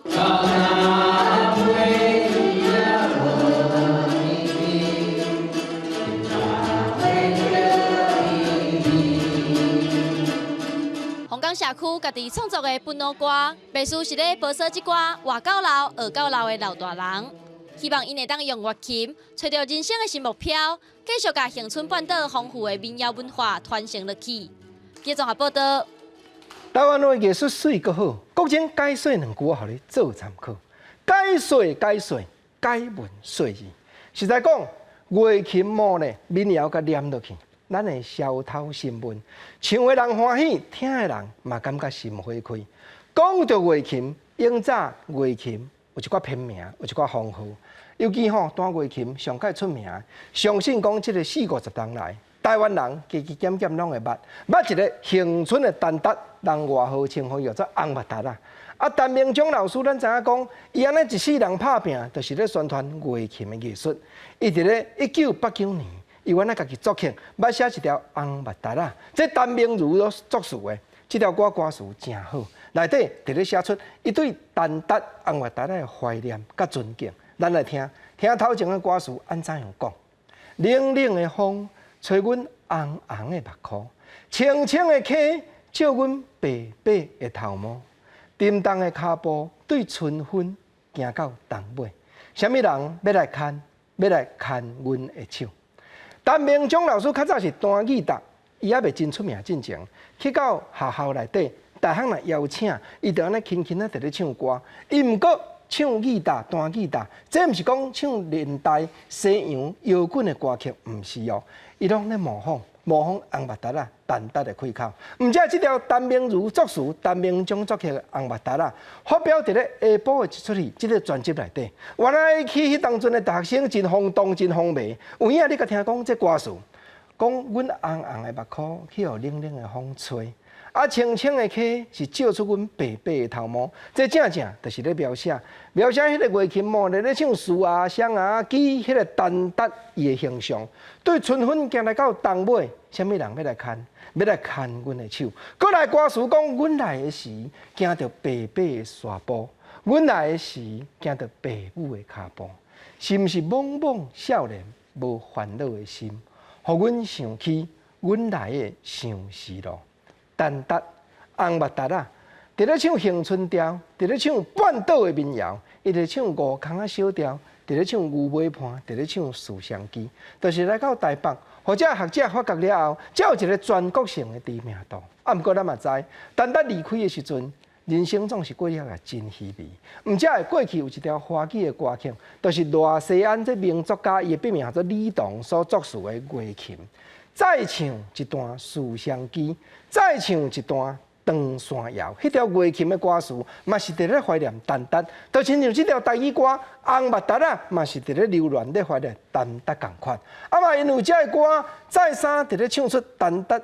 鳳岡社區家己創作的本土歌，袂輸是咧播說這寡活到老、學到老的老大人，希望𪜶會當用月琴，揣著人生的新目標，繼續共恆春半島豐富的民謠文化傳承落去。記者綜合報道。台灣的藝術媠閣好，國情解說兩句，我予你做參考。解說解說，解文說字。實在講，月琴幕呢，民謠共念落去，咱會消頭心悶，唱的人歡喜，聽的人嘛感覺心花開。講著月琴，永早月琴有一寡片名，有一寡封號。尤其吼彈月琴上蓋出名，相信講這個四五十年來，台灣人加加減減攏會捌，捌一個恆春的陳達，人外號稱呼叫做紅目達仔。啊，陳明章老師，咱知影講，伊按呢一世人拍拚，就是咧宣傳月琴的藝術。伊佇咧1989年，伊原來家己作曲，捌寫一條紅目達仔，這陳明如所作詞的，這條歌歌詞誠好，內底佇咧寫出伊對陳達紅目達仔的懷念佮尊敬。咱來聽聽頭前的歌詞按怎樣講？冷冷的風吹阮紅紅的目箍，清清的溪照阮白白的頭毛，沉重的跤步對春分行到冬尾，啥物人欲來牽，欲來牽阮的手？陳明章老師較早是彈吉他，伊猶未真出名進前，去到學校內底，大漢若邀請，伊就按呢輕輕仔佇咧唱歌，伊毋過唱吉他、彈吉他，這毋是講唱現代西洋搖滾的歌曲，毋是哦，伊攏咧模仿，模仿紅目達仔、陳達的開口。毋只這條陳明如作詞、陳明章作曲的紅目達仔，發表佇咧下晡的一齣戲，這個專輯內底，原來起彼當陣的大學生真轟動、真風靡。有影你閣聽講這歌詞，講阮紅紅的目箍去予冷冷的風吹。啊，清清的溪是照出阮白白的頭毛，這正正就是咧描寫，描寫彼個月琴幕咧咧唱思啊、雙啊、記彼個陳達伊的形象。對春分行來到冬尾，啥物人欲來牽，欲來牽阮的手？閣來歌詞講，阮來的時行著白白的沙埔，阮來的時行著爸母的跤步，是毋是懵懵少年無煩惱的心，予阮想起阮來的相思路。陳達紅目達仔，佇咧唱恆春調，佇咧唱半島的民謠，伊佇咧唱五空仔小調，佇咧唱牛尾伴，佇咧唱思雙枝，就是來到台北，予這學者發覺了後，才有一個全國性的知名度。啊，毋過咱嘛知，陳達離開的時陣，人生總是過了也真稀微。毋只會過去有一條華語的歌曲，就是賴西安這名作家，伊的筆名叫做李同所作詞的月琴。再唱一段思雙枝，再唱一段長山謠。彼條月琴的歌詞嘛是佇咧懷念陳達，就親像這條台語歌《紅目達仔》嘛是佇咧流連咧懷念陳達仝款。啊嘛，因為這个歌再三佇咧唱出陳達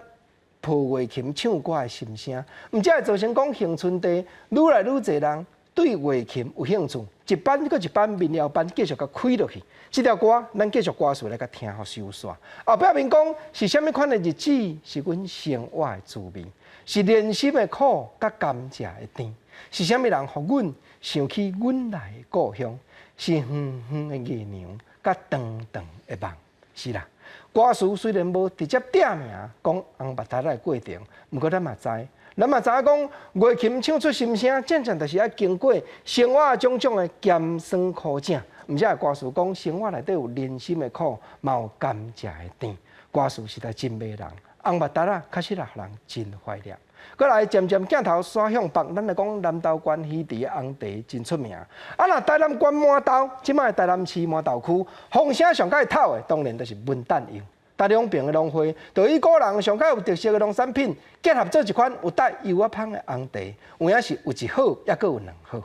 抱月琴唱歌的心聲，毋才會造成講恆春地愈來愈濟人對月琴有興趣，一班閣一班民謠班繼續共開落去。這條歌，咱繼續歌詞來共聽予收煞。後壁面講是啥物款的日子，是阮生活的滋味，是練習的苦佮甘蔗的甜，是啥物人予阮想起阮來的故鄉，是遠遠的月娘佮長長的夢。是啦，歌詞雖然無直接點名講紅目達仔的過程，毋過咱嘛知。咱嘛知影講，月琴唱出心聲，正正就是愛經過生活種種的鹹酸苦汫，毋毋少歌詞講生活內底有人心的苦，嘛有甘蔗的甜。歌詞實在真迷人，紅襪達仔確實予人真懷念。閣來漸漸鏡頭徙向北，咱來講南投縣魚池的紅茶真出名。啊，若台南縣饃頭，這擺台南市饃頭區，風聲上蓋透的，當然就是文旦柚。但兩爿的農會，就以古人上蓋有特色的農產品，結合做一款有帶柚仔芳的紅茶，有影是有一好，抑閣有兩好。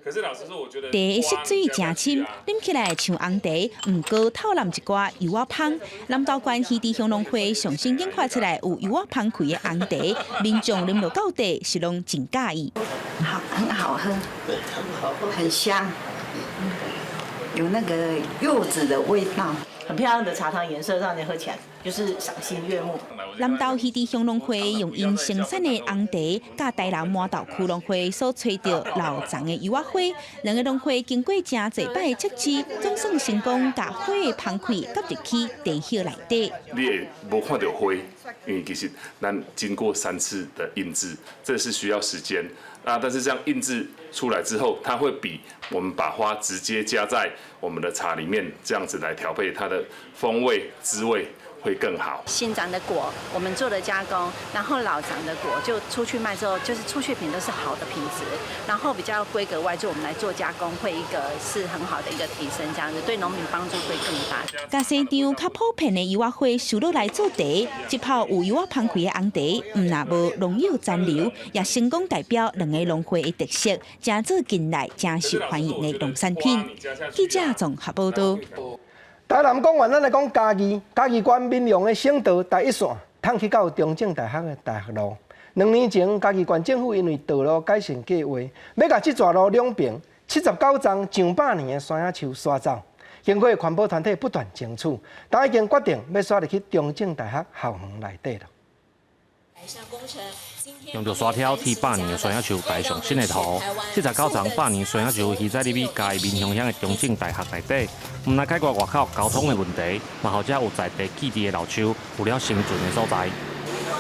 可是老實說，我覺得茶的色水誠深，啉起來像紅茶，毋過透湳一寡柚仔芳。南投縣魚池鄉農會上新研發出來有柚仔芳氣的紅茶，民眾啉落到底是攏真佮意。好，很好喝，對，很好喝，很香，有那個柚子的味道。很漂亮的茶湯顏色，讓你喝起來就是賞心悅目。南投魚池鄉農會用𪜶生產的紅茶，佮台南饃頭區農會所揣著老欉的柚仔花，兩個農會經過誠濟擺的測試，總算成功共花的芳氣夾入去茶葉內底。你會無看著花，因為其實咱經過三次的印製，這是需要時間啊。但是這樣印製出來之後，它會比我們把花直接加在我們的茶裡面，這樣子來調配它的風味滋味會更好。新長的果我們做了加工，然後老欉的果就出去賣之後，就是出去品都是好的品質，然後比較規格外，就我們來做加工，會一個是很好的一個提升，這樣子對農民幫助會更大。共市場較普遍的柚仔花收落來做茶，一泡有柚仔芳氣的紅茶，毋若無農藥殘留，也成功代表兩个農會的特色，成做近來誠受歡迎的農產品。記者綜合報導。台南講完，咱來講嘉義。嘉義縣民雄的省道台一線，通去到中正大學的大學路。2年前，嘉義縣政府因為道路改善計畫，欲共這逝路兩爿79叢上百年的山仔樹徙走。經過環保團體不斷爭取，但已經決定欲徙入去中正大學校園內底囉。用著沙挑替百年的山仔樹埋上新的土，79叢百年山仔樹移載入去嘉義民雄鄉的中正大學內底，毋但解決外口交通的問題，嘛予遮有在地記憶的老樹有了生存的所在。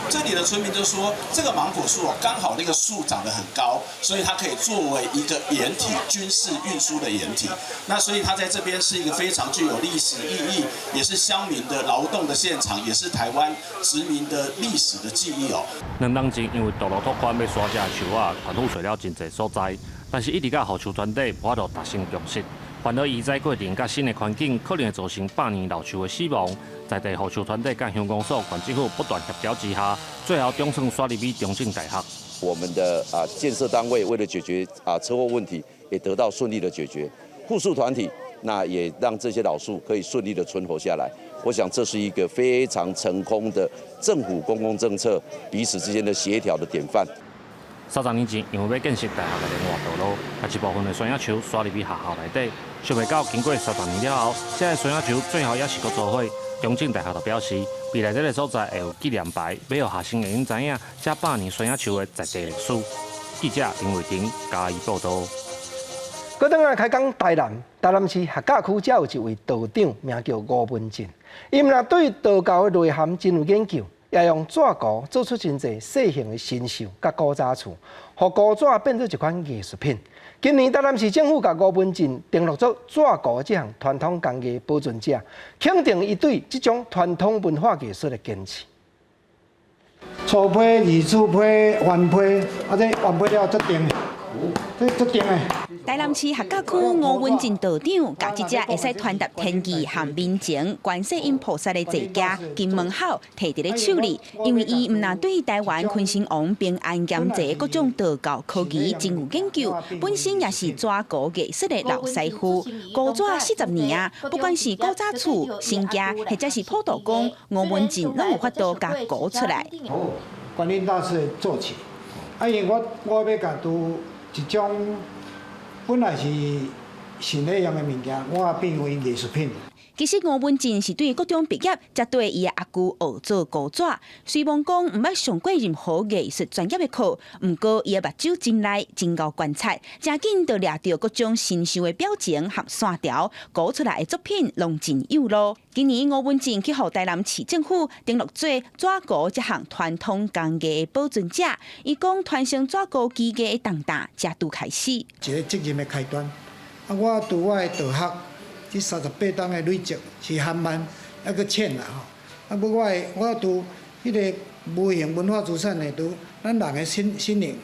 這裡的村民就說，這個芒果樹剛好那個樹長得很高，所以它可以作為一個掩體，軍事運輸的掩體。那所以它在這邊是一個非常具有歷史意義，也是鄉民的勞動的現場，也是台灣殖民的歷史的記憶哦。2冬前因為道路拓寬欲徙遮的樹仔，團府揣了真濟所在，但是一直到護樹團體無法度達成共識。煩惱移栽過程佮新的環境可能會造成百年老樹的死亡，在地護樹團體佮鄉公所、縣政府不斷協調之下，最後總算徙入去中正大學。我們的建設單位為了解決車禍問題，也得到順利的解決。護樹團體那也讓這些老樹可以順利的存活下來。我想這是一個非常成功的政府公共政策彼此之間的協調的典範。30年前，因為欲建設大學的聯絡道路，共一部分的山仔樹徙入去學校內底。想袂到經過三十年了後，這个山仔樹最後猶是閣做伙。中正大學就表示，未來這个所在會有紀念牌，欲予學生會用知影這百年山仔樹的在地歷史。記者林偉霆嘉義報導。閣轉來開講台南，台南市學甲區遮有一位道長，名叫吳文進。伊毋但對道教的內涵真有研究，也用紙糊做出真濟細型的神獸佮古早厝，予糊紙變做一款藝術品。今年台南市政府共吳文進登錄做紙糊這項傳統工藝保存者，肯定伊對這種傳統文化藝術的堅持。粗批、二次批、番批，啊這番批了足重的，這足重的。台南市學甲區吳文進道長，共這隻會使傳達天意和民情、觀世音菩薩的坐騎金門吼提佇咧手裡，因為伊毋但對台灣坤生王平安兼濟各種道教科儀真有研究，本身也是紙糊藝術的老師傅，糊紙40年啊，不管是古早厝、神轿或者是普渡宮，吳文進攏有法度共糊出來。好，觀音大士做起，啊，因為我欲共拄一種。本來是神咧用的物件，我變為藝術品。其實吳文進是對國中畢業，才綴伊的阿舅學做糊紙。雖罔講毋捌上過任何藝術專業的課，毋過伊的目睭真利，真𠢕觀察，誠緊就掠著各種神獸的表情和線條，糊出來的作品攏真有路。今年吳文進去予台南市政府登錄做紙糊這項傳統工藝的保存者。伊講傳承紙糊技藝的重擔才拄開始。一个責任的開端，啊，我拄我的道學，這38冬的累積是含慢猶閣淺啦吼。啊，不我的我拄彼个無形文化資產的，拄咱人的心心靈。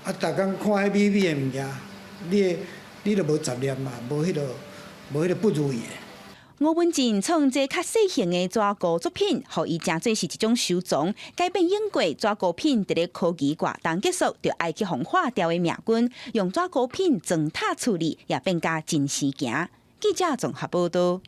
啊，逐工看彼美美的物件，你的你就無雜念嘛，無彼个無彼个不如意的。吳文進創這較細型的紙糊作品，予伊誠做是一種收藏，改變英國紙糊品佇咧科技活動結束，就愛去予化掉的命運，用紙糊品裝塔處理，也變甲真生行。記者綜合報道。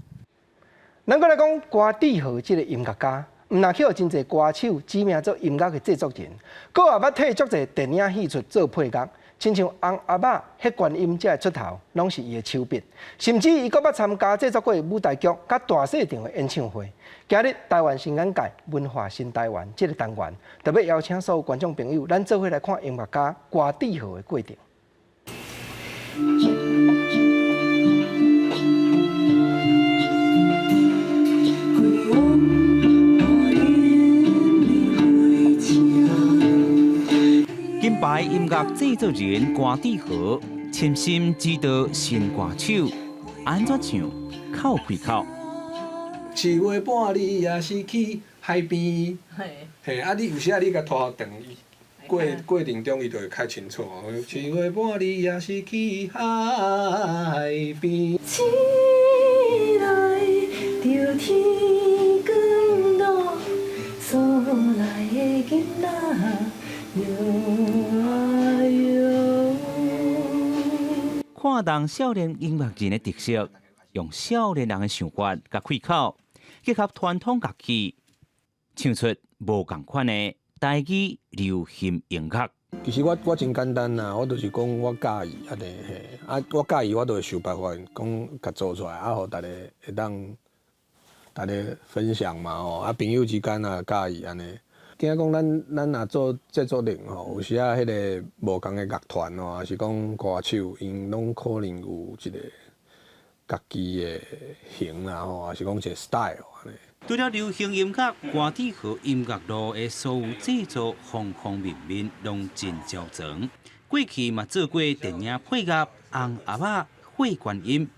咱閣來講郭志豪這个音樂家，毋但去予真濟歌手指名做音樂的製作人，閣也捌替足濟電影戲出做配樂。親像尪阿嬤、血觀音這个出頭，攏是伊的手筆。甚至伊閣捌參加製作過舞台劇、佮大細場的演唱會。今日台灣新眼界文化新台灣這个單元，特別邀請所有觀眾朋友，咱做伙來看音樂家郭志豪的過程。金牌音樂製作人郭志豪，潛心指導新歌手，按怎唱，口開口。七月半你也是去海邊，嘿，啊你有時啊你共拖長，過過程中伊就會較清楚。七月半你也是去海邊。醒來著天光落，所來的囡仔搖啊搖。看重少年音樂人的特色，用少年人的想法佮開口，結合傳統樂器，唱出無仝款的台語流行音樂。其實我我真簡單啦，我就是講我佮意按呢嘿，啊我佮意我就會想辦法講共做出來，啊予大家會當大家分享嘛吼，啊朋友之間啊佮意按呢。驚講咱咱若做製作人吼，有時仔彼个無仝的樂團吼，抑是講歌手，𪜶攏可能有一個家己的型啦吼，抑是講一個 style 按呢。除了流行音樂，郭志豪音樂路的所有製作方方面面攏真周全。過去嘛做過電影配樂、尪阿嬤、血觀音，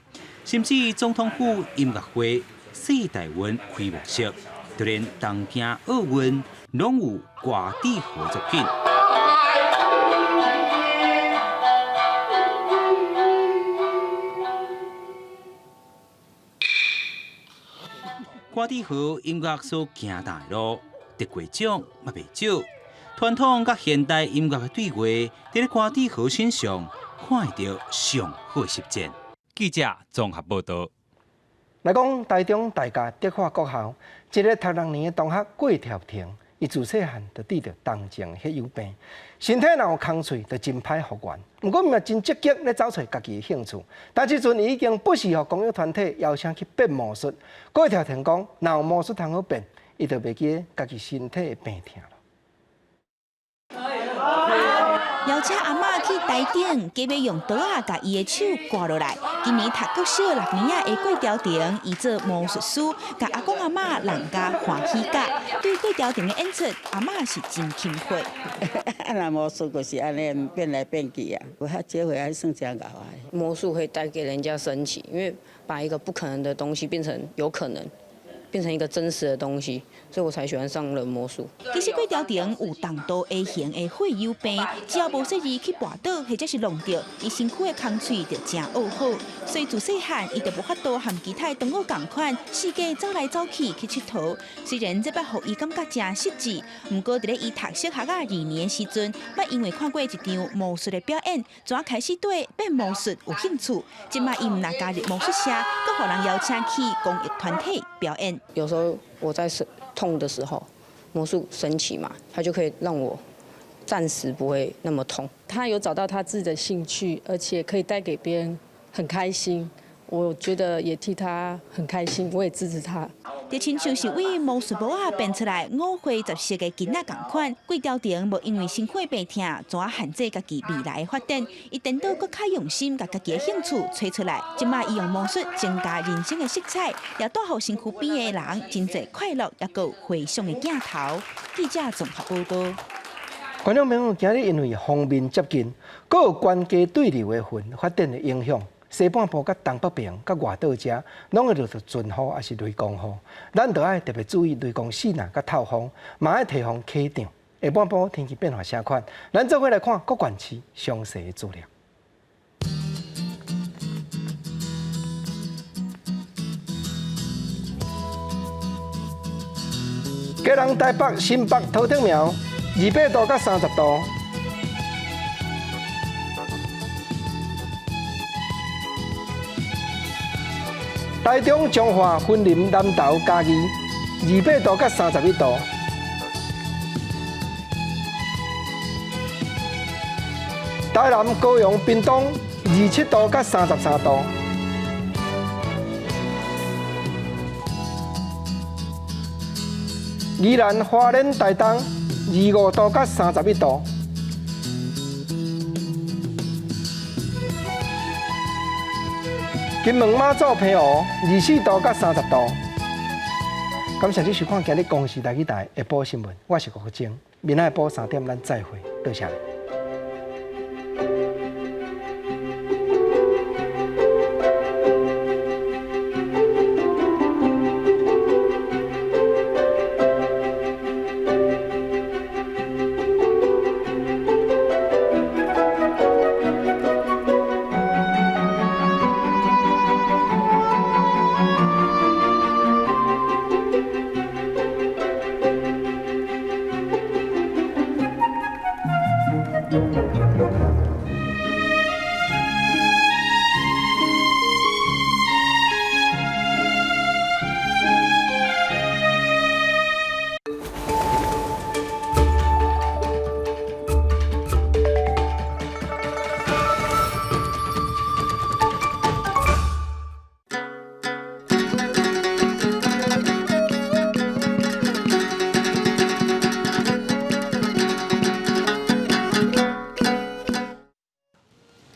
甚至總統府音樂會、世大運開幕式，就連東京奧運攏有郭志豪作品。郭志豪音樂所行的路，得過獎嘛袂少。傳統佮現代音樂的對話，佇咧郭志豪身上看會著上好的實踐。記者綜合報道。來講台中大甲德化國校，一个讀六年的同學郭條婷，伊自細漢就得著重症血友病，身體若有空喙就真歹復原。毋過伊嘛真積極咧找揣家己的興趣，但這陣伊已經不時予公益團體邀請去變魔術。郭條婷講，若有魔術通好變，伊就袂記家己身體的病痛。邀請阿嬤去台頂，計欲用刀仔共伊的手割落來。今年讀國小六年仔的郭條婷，伊做魔術師，共阿公阿嬤人家歡喜甲。對郭條婷的演出，阿嬤是真欽佩。啊，那魔術就是按呢變來變去啊，有遐這回還算誠𠢕啊。魔術可以帶給人家神奇，因為把一個不可能的東西變成有可能。變成一個真實的東西，所以我才喜歡上了魔術。其實郭條婷有重度 A 型的血友病，只要無細膩去跋倒或者是弄著，伊身軀的空喙就誠惡好。所以自細漢伊就無法度和其他的同學仝款，四界走來走去去𨑨迌。雖然這擺予伊感覺誠失志，毋過佇咧伊讀小學仔二年的時陣，捌因為看過一場魔術的表演，就開始對變魔術有興趣。這擺伊毋但加入魔術社，閣予人邀請去公益團體表演。有時候我在痛的時候，魔術神奇嘛，它就可以讓我暫時不會那麼痛。他有找到他自己的興趣，而且可以帶給別人很開心，我覺得也替他很開心，我也支持他。就親像是為魔術帽仔變出來五花十色的囡仔仝款，郭條婷無因為身軀病痛，怎限制家己未來的發展？伊顛倒閣較用心，共家己的興趣揣出來。這擺伊用魔術增加人生的色彩，也帶予身軀邊的人真濟快樂，抑閣有回想的鏡頭。記者綜合報道。觀眾朋友，今日因為鋒面接近，閣有懸低對流的雲發展的影響。西半部佮東北邊佮外島遮，攏會落著陣雨抑是雷公雨。咱著愛特別注意雷公爍爁佮透風，嘛愛提防起漲。下半晡天氣變化啥款？咱做伙來看各縣市詳細的資料。基隆、台北、新北、桃竹苗，28度到30度。台中、彰化、雲林、南投、嘉義，28度到31度。台南、高雄、屏東，27度到33度。宜蘭、花蓮、台東，25度到31度。金門、馬祖、澎湖，24度到30度。感謝你收看今日公視台語台下晡新聞，我是郭國晶，明仔下晡3點咱再會，多謝。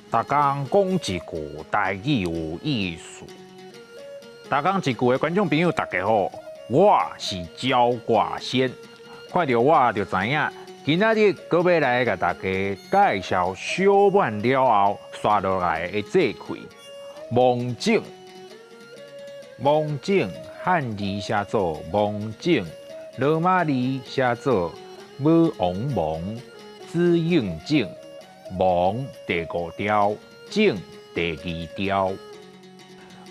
逐工講一句台語有意思。逐工一句的觀眾朋友，大家好，我是焦掛仙。看著我就知影，今仔日閣欲來共大家介紹小滿了後煞落來的節氣芒種。芒種漢字寫做芒種，羅馬字寫做武王芒，子應種。芒第五條，種第二條。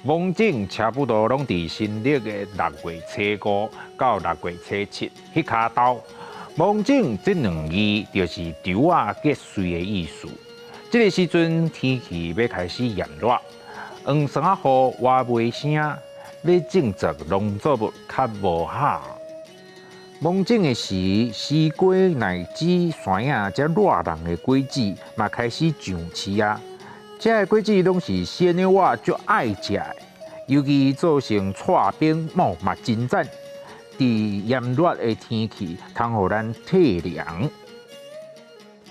芒種差不多攏佇新曆的6月初五到6月初七彼跤頭。芒種這兩字就是稻仔結穗的意思。這個時陣天氣欲開始炎熱，黃霜仔雨倚袂聲，欲種植農作物較無好。芒種的時，西瓜、奶子、山仔這熱人的果子嘛開始上市啊！這个果子攏是鮮的，我足愛食的，尤其做成剉冰，哦嘛真讚。佇炎熱的天氣，通予咱退涼。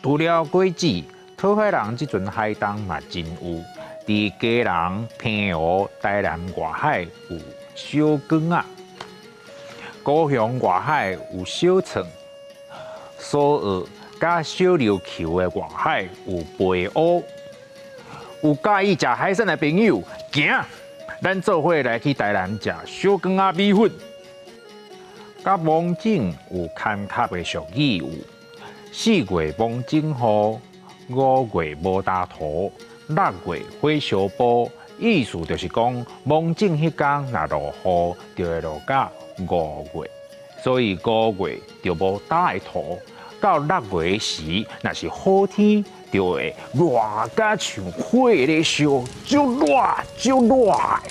除了果子，討海人這陣海東嘛真有，佇基隆、澎湖、台南外海有小卷仔。高雄外海有小創，蘇澳佮小琉球的外海有白烏。有佮意食海產的朋友，行，咱做伙來去台南食小卷仔米粉。佮芒種有牽卡的俗語有：4月芒種雨，5月無焦土，6月火燒埔。意思就是講，芒種彼工若落雨，就會落到5月，所以5月就無焦的土。到6月時，若是好天，就會熱甲像火咧燒，足熱足熱的。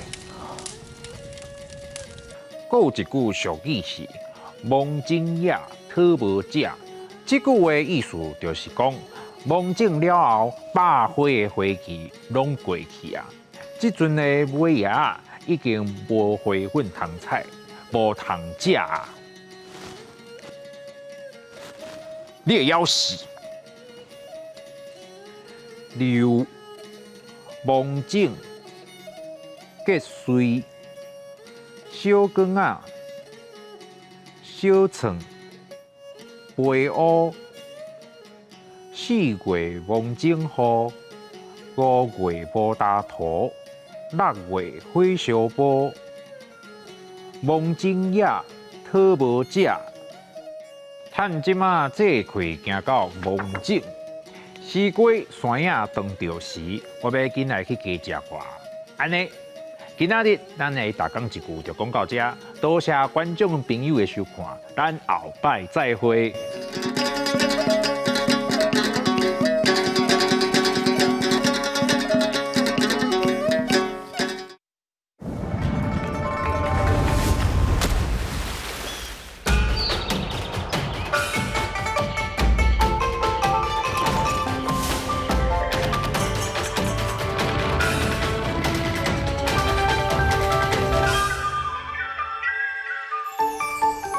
閣有一句俗語是“芒種野，討無食”，這句話意思就是講，芒種了後，百花的花期攏過去啊。這陣的尾仔已經無花粉通採，無通食啊！你會枵死。柳、芒種、結穗、小卷仔、小創、白烏、4月芒種雨、五月無焦土，六月火燒埔，摸井野，討無食。趁這馬這氣行到墓井，西瓜山影當著時，我欲緊來去加食寡。按呢，今仔日咱的逐工一句就講到這，多謝觀眾朋友的收看，咱後擺再會。